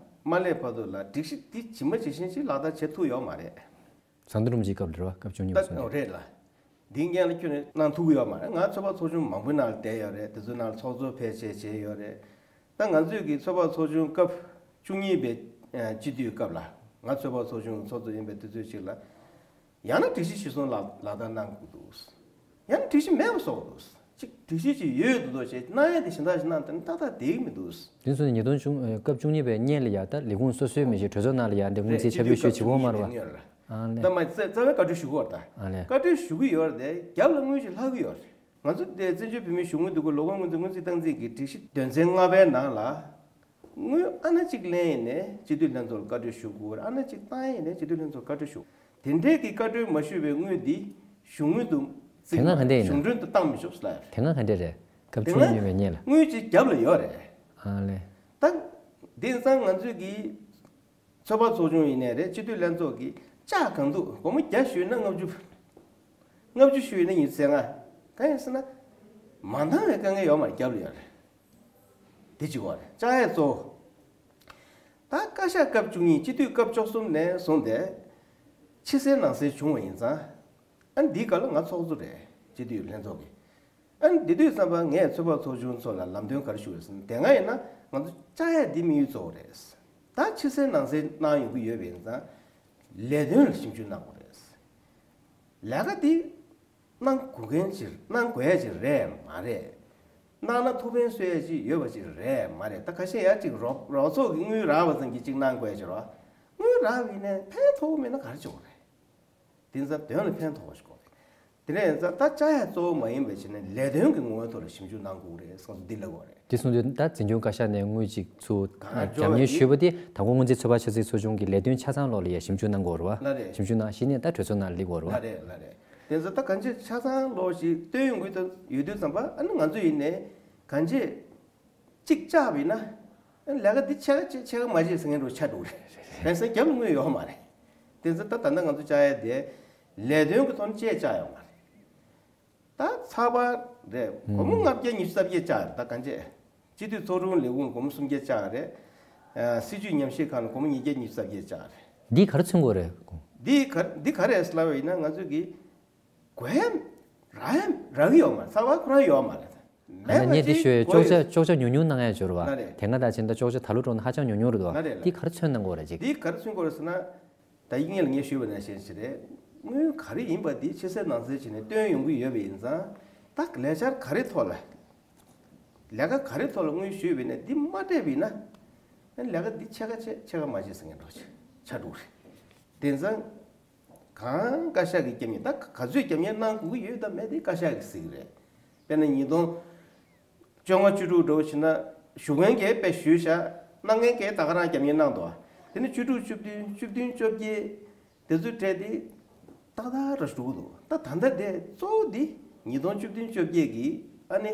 མ་སླེབས་བར་དུ་ལ་སྒྲིག་གཞི་འདི་ཇི་མ་ཇི་བཞིན་ཅིག་ལག་བསྟར་བྱེད་ཐུབ་ཡོད་མ་རེད། ཟམ་གདོང་རིན་པོ་ཆེའི་སྐབས་ལ་རེད་བ། སྐབས་བཅུ་གཉིས་པ་ད་སོང་རེད། རེད་ལ། འདིའི་སྔོན་ལ་ཁྱོན་ནས་གནང་ཐུབ་ཀྱི་ཡོད་མ་རེད། ང་ཚོད་དཔག་ཚོགས་ཆུང་མང་པོའི་ནང་ལ་བསྡད་ཡོད་རེད། དེ་ཚོའི་ནང་ལ་ཚོགས་གཙོ་ཕལ་ཆེར་བྱས་ཡོད་རེད། ད་ང་ཚོས་ཀྱི་ཚོད་དཔག་ཚོགས་ཆུང་སྐབས་བཅུ་གཉིས་པའི་ཨ་སྤྱི་འཐུས་སྐབས་ལ་ང་ཚོད་དཔག་ཚོགས་ཆུང་གི་ཚོགས་གཙོ་ཡིན་པའི་དུས་ཚོད་ཅིག་ལ། ཡང་ན་སྒྲིག་གཞི་གཞིར་བཟུང་ལག་ལག་བསྟར་གནང་དགོས་འདུག་ཡང་ན་སྒྲིག་གཞི་མེད་པ་བཟོ་དགོས་འདུག་གཅིག་སྒྲིག་གཞི་ཅིག་ཡོད་འདུག་དོ་ཞེས་གནང་ཡས་དེ་གཞན་དག་ཞིག་གནང་དེ་ནི་ཏག་ཏག་བསྡད་ཀྱི་མི་འདུག་དེ་ཚོ་ནི་ཉིས་སྟོང་བཅུ་ཨ་སྐབས་བཅུ་གཉིས་པའི་སྔོན་ལ་ཡ་ད་ལས་ཁུངས་སོ་སོའི་མི་ཞིག་གྲོས་ཚོགས་ནང་ལ་ཡ་འདི་སྔོན་རྩིས་ཁྱབ་སྤེལ་ཞུས་བྱེད་དགོས་མ་རེད་བ། ཨ་ནི། ད་མ་རྩ་རྩ་བའི་བཀའ་འཁྲོལ་ཞུ་དགོས་རེད་ད། ཨ་ནི། བཀའ་འཁྲོལ་ཞུ་གི་ཡོད་རེད་དེ་རྒྱབ་ལ་དངུལ་ཞིག་ལྷག་གི་ཡོད་རེད། ང་ཚོ་དེ་བཙན་བྱོལ་བོད་མིའི་གཞུང་དངུལ་འདུ་འགོད་ལོ་འཁོར་སྔོན་རྩིས་སྔོན་རྩིས་སྟངས་འཛིན་གྱི་སྒྲིག་གཞི་དོན་ཚན་ལྔ་པའི་ནང་ལ། དངུལ་ཨ་ན་གཅིག་ལེན་ཡིན་ནས་སྤྱི་འཐུས་ལྷན་ཚོགས་ལ་བཀའ་འཁྲོལ་ཞུ་དགོས་རེད། ཨ་ན་གཅིག་བཏང་ཡིན་ནས་སྤྱི་འཐུས་ལྷན་ཚོགས་ལ་བཀའ་འཁྲོལ་ཞུ། དེ་འདྲའི་གི་བཀའ་འཁྲོལ་མ་ཞུས་པའི་དངུལ་འདི་གཞུང་དངུལ་དུ་བརྩི་དེ་སྔ་ག་འདྲ་ཡིན་ན། གཞུང་གྲོན་དུ་བཏང་མི་ཆོག་ཟེར་ལ། དེ་སྔ་ག་འདྲ་རེད། སྐབས་དེ་བཅུ་སྔ་གཉིས་པའི་སྔོན་ལ། དངུལ་ཅིག་རྒྱབ་ལ་ཡོད་རེད། ཨ་ལེ། ད། དེང་སང་ང་ཚོས་ཀྱི་ཚོད་དཔག་ཚོགས་ཆུང་ཡིན་ནའི་རེད། སྤྱི་འཐུས་ལྷན་ཚོགས་ཀྱི་ལྕགས་གང་འདུག་སྒོར་མོ་བརྒྱ་ཞུས་ན་ལྔ་བཅུ། ལྔ་བཅུ་ཞུས་ན་ཉི་ཤུ་རྩ་ལྔ། གང་ཡིན་ཟེར་ན། མ་འདང་བའི་དཀའ་ངལ་ཡོད་མ་རེད། རྒྱབ་ལ་ཡོད་རེད། དེ་གཅིག་པ་རེད། ལྕགས་ཡས་གཙོ་བོ། ད་བཀའ་ཤག་སྐབས་བཅུ་གཉིས་སྤྱི་འཐུས་སྐབས་བཅུ་གསུམ་ནས་བཟུང་སྟེ། ཕྱི་གསལ་ནང་གསལ་བྱུང་བ་ཡིན་ཙང་། ཨ་ནི་འདིའི་སྐབས་ལ་ང་ཚོགས་གཙོ་རེད། སྤྱི་འཐུས་ལྷན་ཚོགས་ཀྱི། ཨ་ནི་འདི་དུས་ཙམ་པ་ངས་ཚོད་དཔག་ཚོགས་ཆུང་ཚོ་ལ་ལམ་སྟོན་ག་རེ་ཞུ་དགོས་ཟེར་ན། དེ་སྔ་ཡིན་ན་ང་ཚོ་བཅའ་ཡ་འདི་དམིགས་ཡུལ་གཙོ་བོ་རེད། ད་ཕྱི་གསལ་ནང་གསལ་གནང་ཡོང་གི་ཡོད་པ་ཡིན་ཙང་། ལས་དོན་ལ་ཞིབ་འཇུག་གནང་དགོས་རེད། ལས་ཀ་འདི་གནང་དགོས་མཁན་ཅིག་གནང་དགོས་ཡ་ཅིག་རེད་མ་རེད། གནང་ན་ཐུགས་ཕན་གསོས་ཡ་ཅིག་ཡོད་པ་ཅིག་རེད་མ་རེད། ད་ཁ་ཤས་ཡ་ཅིག་རོགས་རོགས་ཚོགས་ཀྱི་དངུལ་རག་པ་ཙམ་གྱིས་ཅིག་གནང་དགོས་ཡ་ཅིག་རོགས། དངུལ་རག་པ་ཡིན་ནའི་ཕན་ཐོགས་མེད་ན་ག་རེ་བྱེད་དགོས་རེད། དེ་ཚོ་དོན་ལ་ཕན་ཐོགས་པ་ཞིག་དགོས་རེད། དེ་ནས་ད་ལྟ་བཅའ་ཡ་གཙོ་བོ་མ་ཡིན་པའི་ཆ་ནས་ལས་དོན་གྱི་ངོ་བོའི་ཐོག་ལ་ཞིབ་འཇུག་གནང་དགོས་རེད་བསམ་སོང་། འདི་ལབ་དགོས་རེད། དེ་སོང་དུས་ད་འཛིན་སྐྱོང་བཀའ་ཤག་ནས་དངུལ་གཅིག་ཚུར་གང་ལ་འཇོག་རྒྱབ་གཉེར་ཞུས་པ་དེ་ད་གོང་སྔོན་རྩིས་ཚོད་དཔག་ཆ་རྩིས་ཚོགས་ཆུང་གི་ལས་དོན་ཆ་ཚང་ལོགས་ལ་ཡ་ཞིབ་འཇུག་གནང་དགོས་རེད་བ། ལགས་རེད། ཞིབ་འཇུག་གནང་གཞི་ནས་ད་གྲོས་ཚོགས་ནང་སླེབས་དགོས་རེད་བ། ལགས་རེད་ལགས་རེད། དེ་ཚོ་ད་གང་ཅི་ཆ་ཚང་ལོགས་ཤིག་བཏོན་ཡོང་གི་ཡོད་དུས་ཙམ་པ་ཨ་ནི་ང་ཚོ་ཡིན་ནས་གང་ཅི་གཅིག་བཅག་པ་ཡིན་ན། ལས་ཀ་འདི་ཕྱེད་ཀ་བྱེད་ཕྱེད་ཀ་མ་བྱེད་ཟེར་མཁན་འདྲ་ཆགས་འགྲོ་གི་རེད། གང་ཟེར་རྒྱབ་ལ་དངུལ་ཡོད་མ་རེད། དེ་ཚོ་ད་ད་ལྟ་ང་ཚོ་བཅར་ཡ་དེ་ལས་དོན་གྱི་ཐོག་ནས་བཅད་བཅར་ཡོད་མ་རེད། ད་ཚགས་པར་རེད། སྒོར་མོ་ལྔ་བརྒྱ་ཉི་ཤུ་རྩ་བརྒྱད་བཅར་རེད། ད་གང་བྱེད། སྤྱི་འཐུས་ཚོགས་དྲུང་ལས་ཁུངས་ལ་སྒོར་མོ་སུམ་བརྒྱ་བཅར་རེད། ཨ། སྲིད་བྱུས་ཉམས་ཞིབ་ཁང་ལ་སྒོར་མོ་ཉིས་བརྒྱ་ཉི་ཤུ་རྩ་བརྒྱད་བཅར་རེད། འདི་ག་རེ་མཚོན་གྱི་ཡོད་རེད། འདི་ག་འདི་ག་རེ་ལབ་པ་ཡིན་ན་ང་ཚོས་ཀྱི་གོ་ཡ་རག་ཡ་རག་གི་ཡོད་མ་རེད། ཚགས་པར་ཁོ་རང་ཡོད་མ་རེད། ཨ་ནི་ངས་འདི་ཞུ་ཡས་གཅོག་ཆ་གཅོག་ཆ་ཉུང་ཉུང་གནང་ཡ་འབྱོར་བ། ན་རེད། དེ་སྔ་དང་ཕྱིན་ད་གཅོག་ཆ་ད་ལོ་འགྲོ་ན་ཧ་ཅང་ཉུང་ཉུང་རེད་འདུག་བ། ན་རེད། འདི་ག་རེ་མཚོན་གནང་གི་ཡོད་རེད་ཅིག་འདི་ག་རེ་མཚོན་གྱི་ཡོད་རེད་ཟེར་ན། ད་ཡིན་ངེས་ལ་ངས་ཞུས་པ་ནང་བཞིན་ཞིག་རེད། དངུལ་ག་རེ་ཡིན་པ་འདི་ཕྱི་གསལ་ནང་གསལ་བྱས་ནས་བཏོན་ཡོང་གི་ཡོད་པ་ཡིན་ཙང་། ད་ལས་འཆར་ག་རེ་ཐོག་ལ། ལས་ཀ་ག་རེ་ཐོག་ལ་དངུལ་ཞུས་པ་ཡིན་ན་འདི་མ་སྤྲད་པ་ཡིན་ན། ལས་ཀ་འདི་ཕྱེད་ཀ་བྱེད་ཕྱེད་ཀ་མ་བྱེད་ཟེར་མཁན་འདྲ་ཆགས་འགྲོ་གི་རེད། དེང་སང་། གང་བཀའ་ཤག་གིས་རྒྱབ་གཉེར། ད་ག་ཚོད་རྒྱབ་གཉེར་གནང་དགོས་ཀྱི་ཡོད་དམ་མེད་དེ་བཀའ་ཤག་གིས་གཟིགས་ཀྱི་རེད། དཔེར་ན་ཉིས་སྟོང་བཅོ་ལྔ་བཅུ་དྲུག་འདྲ་བོ་བྱས་ན་ཞུ་མཁན་གྱིས་དཔེ་ཞུས་བཞག་གནང་མཁན་གྱིས་ད་ག་རང་རྒྱབ་གཉེར་གནང་འདུག་དེ་ནི་བཅུ་དྲུག་བཅུ་བདུན་བཅུ་བདུན་བཅོ་བརྒྱད་དེ་ཚོའི་གྲས་དེ་ཏག་ཏག་ར་འགྲོ་གི་འདུག་ད་ད་ལྟ་དེ་གཙོ་བོ་འདི་ཉིས་སྟོང་བཅུ་བདུན་བཅོ་བརྒྱད་ཀྱི་ཨ་ནི།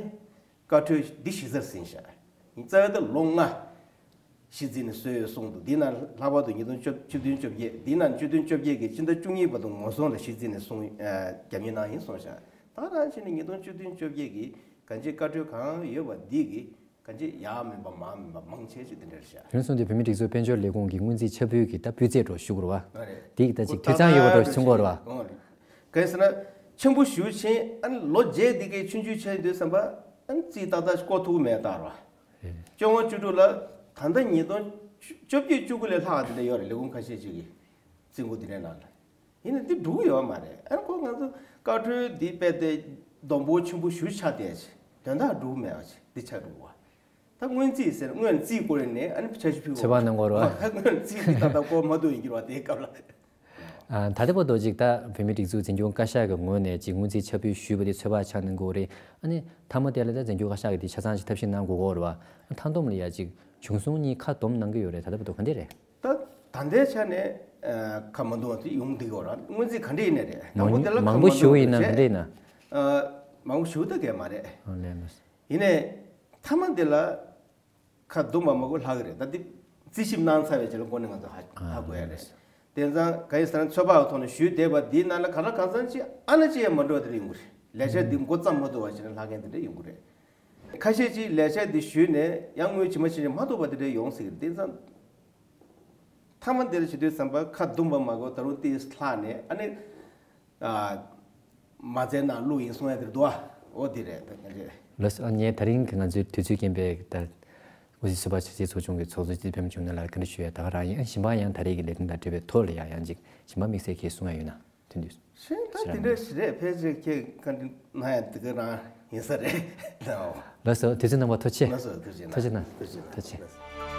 བཀའ་འཁྲོལ་འདི་གཞི་རྩར་ཟིན་བཞག་རྩ་བའི་ད་ལོ་ལྔ་གཞི་འཛིན་ནས་བཟོས་ཡོད་གསུངས་འདུག་འདི་ནང་ལྷག་པར་དུ་ཉིས་སྟོང་བཅུ་བདུན་བཅོ་བརྒྱད། འདི་ནང་བཅུ་བདུན་བཅོ་བརྒྱད་ཀྱི་སྤྱི་ཟླ་བཅུ་གཉིས་བར་དུ་ངོ་སྲུང་ལ་གཞི་འཛིན་ནས་གསུངས། ཨ། རྒྱབ་གཉེར་གནང་ཡིན་གསུངས་བཞག་ད་རང་བྱས་ནས་ཉིས་སྟོང་བཅུ་བདུན་བཅོ་བརྒྱད་ཀྱི་གང་ཅི་བཀའ་འཁྲོལ་གང་ཡོད་པ་འདི་གི་གང་ཅི་ཡག་མིན་པ་མང་མིན་པ་མང་ཆེ་ཤོས་འདི་འདྲ་རེད་ཤག་དེ་ནས་བཟུང་སྟེ་བོད་མིའི་སྒྲིག་འཛུགས་དཔལ་འབྱོར་ལས་ཁུངས་ཀྱི་སྔོན་རྩིས་ཆ་འཕོས་ཀྱི་ད་སྤུས་ཚད་འགྲོ་ཞུ་དགོས་རེད་བ། ཨ་རེད། འདི་གི་ད་ཅིག་འཐུས་ཚང་ཡོད་པ་འགྲོ་མཚོན་གྱི་ཡོད་རེད་བ། གང་ཡིན་ཟེར་ན། ཆེན་པོ་ཞེ་པོ་ཕྱིན། ཨ་ནི་ལོ་བརྒྱད་འདི་གའི་ཆུང་ཆུང་ཆགས་ཡོང་དུས་ཙམ་པ། ཨ་ནི་རྩིས་ཏག་ཏག་བསྐོ་ཐུབ་མེད་ལྟར་བ། བཅོ་ལྔ་བཅུ་དྲུག་ལ་ད་ལྟ་ཉིས་སྟོང་བཅོ་བརྒྱད་བཅུ་དགུ་ལས་ལྷག་དེ་འདྲ་ཡོད་རེད། ལས་ཁུངས་ཁ་ཤས་ཅིག་གི་རྩིས་འགོ་དེ་འདྲའི་ནང་ལ། ཡིན་ན་འདི་འགྲུབ་ཀྱི་ཡོད་མ་རེད། ཨ་ནི་ཁོ་ང་ཚོ་བཀའ་འཁྲོལ་འདི་རྦད་དེ་སྡོང་པོ་ཆེན་པོ་ཞེ་པོ་ཆགས་བསྡད་ཅིག་དོན་དག་འགྲུབ་མེད་པ་ཅིག་འདི་ཆགས་འགྲོ་གི་བ། ད་སྔོན་རྩིས་ཟེར། སྔོན་རྩིས་སྐོར་ནས་ཨ་ནི་འཆར་གཞི་ཕུལ་དགོས། ཚོད་དཔག་གནང་དགོས་རེད་བ། ད་སྔོན་རྩིས་འདི་ད་ལྟ་སྐོར་མ་ཐུབ་ཡིན་གྱི་རེད་བ་དེའི་སྐབས་ལ། ཨ། ད་ལྟ་བར་དུ་ཅིག་ད་བོད་མིའི་སྒྲིག་འཛུགས་འཛིན་སྐྱོང་བཀའ་ཤག་གི་ངོས་ནས་ཅིག་སྔོན་རྩིས་ཆ་འཕོས་ཞུས་པ་དེ་ཚོད་དཔག་ཆགས་གནང་དགོས་རེད། ཨ་ནི་མཐའ་མ་དེ་ལ་ད་འཛིན་སྐྱོང་བཀའ་ཤག་གིས་དེ་ཆ་ཚང་ཅིག་ཐབས་ཤེས་གནང་དགོས་ཀྱི་ཡོད་རེད་བ། མཐའ་བསྡོམས་ལ་ཡ་ཅིག་བྱུང་སོང་གཉིས་ཁ་བསྡོམས་གནང་གི་ཡོད་རེད། ད་ལྟ་བར་དུ་ག་འདྲས་རེད། ད་ད་ལྟའི་ཆ་ནས། ཨ། ཁ་མ་འདུག་པ་དེ་ཡོང་འདི་གོ་ར། སྔོན་རྩིས་ག་འདྲས་ཡིན་ནའི་རེད། དང་པོ་དེ་ལ་མང་ཁ་མང་པོ་མ་ཞུ་འདུག་ཡིན་ན་རེད། ག་འདྲས་ཡིན་ན། ཨ། མང་པོ་ཞུ་ད་གས་མ་རེད། ཨ་ལས་མ། ཡིན་ནའི། མཐའ་མ་དེ་ལ་ཁ་བསྡོམས་པ་མང་པོ་ལྷག་གི་རེད། ད་འདི་རྩིས་ཞིབ་གནང་ཚར་བའི་རྗེས་ལ་འགོ་ནས་ང་ཚོ་ཧ་ཧ་གོ་ཡ་རེད། དེང་སང་ག་ཡིན་ཟེར་ན་ཚོད་དཔག་གི་ཐོག་ནས་ཞུས་བསྡད་པ་འདིའི་ནང་ལ་ག་ལ་གང་འཚམ་ཅིག་ཨ་ན་ཅིག་ཡང་མ་འགྲོ་བ་དེ་འདྲ་ཡོང་གི་རེད། ལས་འཆར་འདི་འགོ་བརྩམས་མ་ཐུབ་པ་བྱས་ནས་ལྷག་མཁན་དེ་འདྲ་ཡོང་གི་རེད། ཁ་ཤས་ཅིག་ལས་འཆར་འདི་ཞུས་ནས་ཡང་དངུལ་ཇི་མ་ཇི་བཞིན་མ་ཐོབ་པ་དེ་འདྲ་ཡོང་སྲིད་ཀྱི་རེད། དེང་སང་མཐའ་མ་འདིར་བྱེད་དུས་ཙམ་པ་ཁ་བསྡོམས་པ་མ་གོ་ད་རུང་ཏིས་ལྷག་ནས་ཨ་ནི། ཨ། མ་རྩའི་ནང་བླུགས་ཡིན་གསུང་ཡ་དེ་རེད་འདུག་ཨ། འོ་དེ་རེད། ད་ག་རེད། ལགས་སོ། ཨ་ནི་ད་རིང་གི་ང་ཚོའི་དུས་ཚོད་རྐྱེན་པས་ད་འོ་ཟི་སུ་པ་ཆེ་ཚོགས་ཆུང་གི་ཚོགས་གཙོ་སྤྱི་འཐུས་ཕེབས་བྱུང་ན་ལ་བཀའ་འདྲི་ཞུ་ཡ་ད་ག་རང་ཡིན། ཨ། གཞན་པ་ཡང་ད་རེས་ཀྱི་ལས་དོན་དང་འབྲེལ་བའི་ཐོག་ལ་ཡང་ཡང་ཅིག་གཞན་པ་དམིགས་བསལ་གྱིས་གསུང་ཡ་ཡོད་ན་དོན་དུ། གཞན་ད་དེ་འདྲ་ཞིག་རེད། ཕལ་ཆེར་ཁྱེད་བཀའ་འདྲི་གནང་ཡ་དེ་ག་རང་ཡིན་ས་རེད། ལགས་སོ། དུས་ཚོད་གནང་བ་ཐུགས་རྗེ་ཆེ། ལགས་སོ། ཐུགས་རྗེ་གནང་། ཐུགས་རྗེ་གནང་། ཐུགས་རྗེ་གནང་། ཐུགས་རྗེ། ལགས་སོ།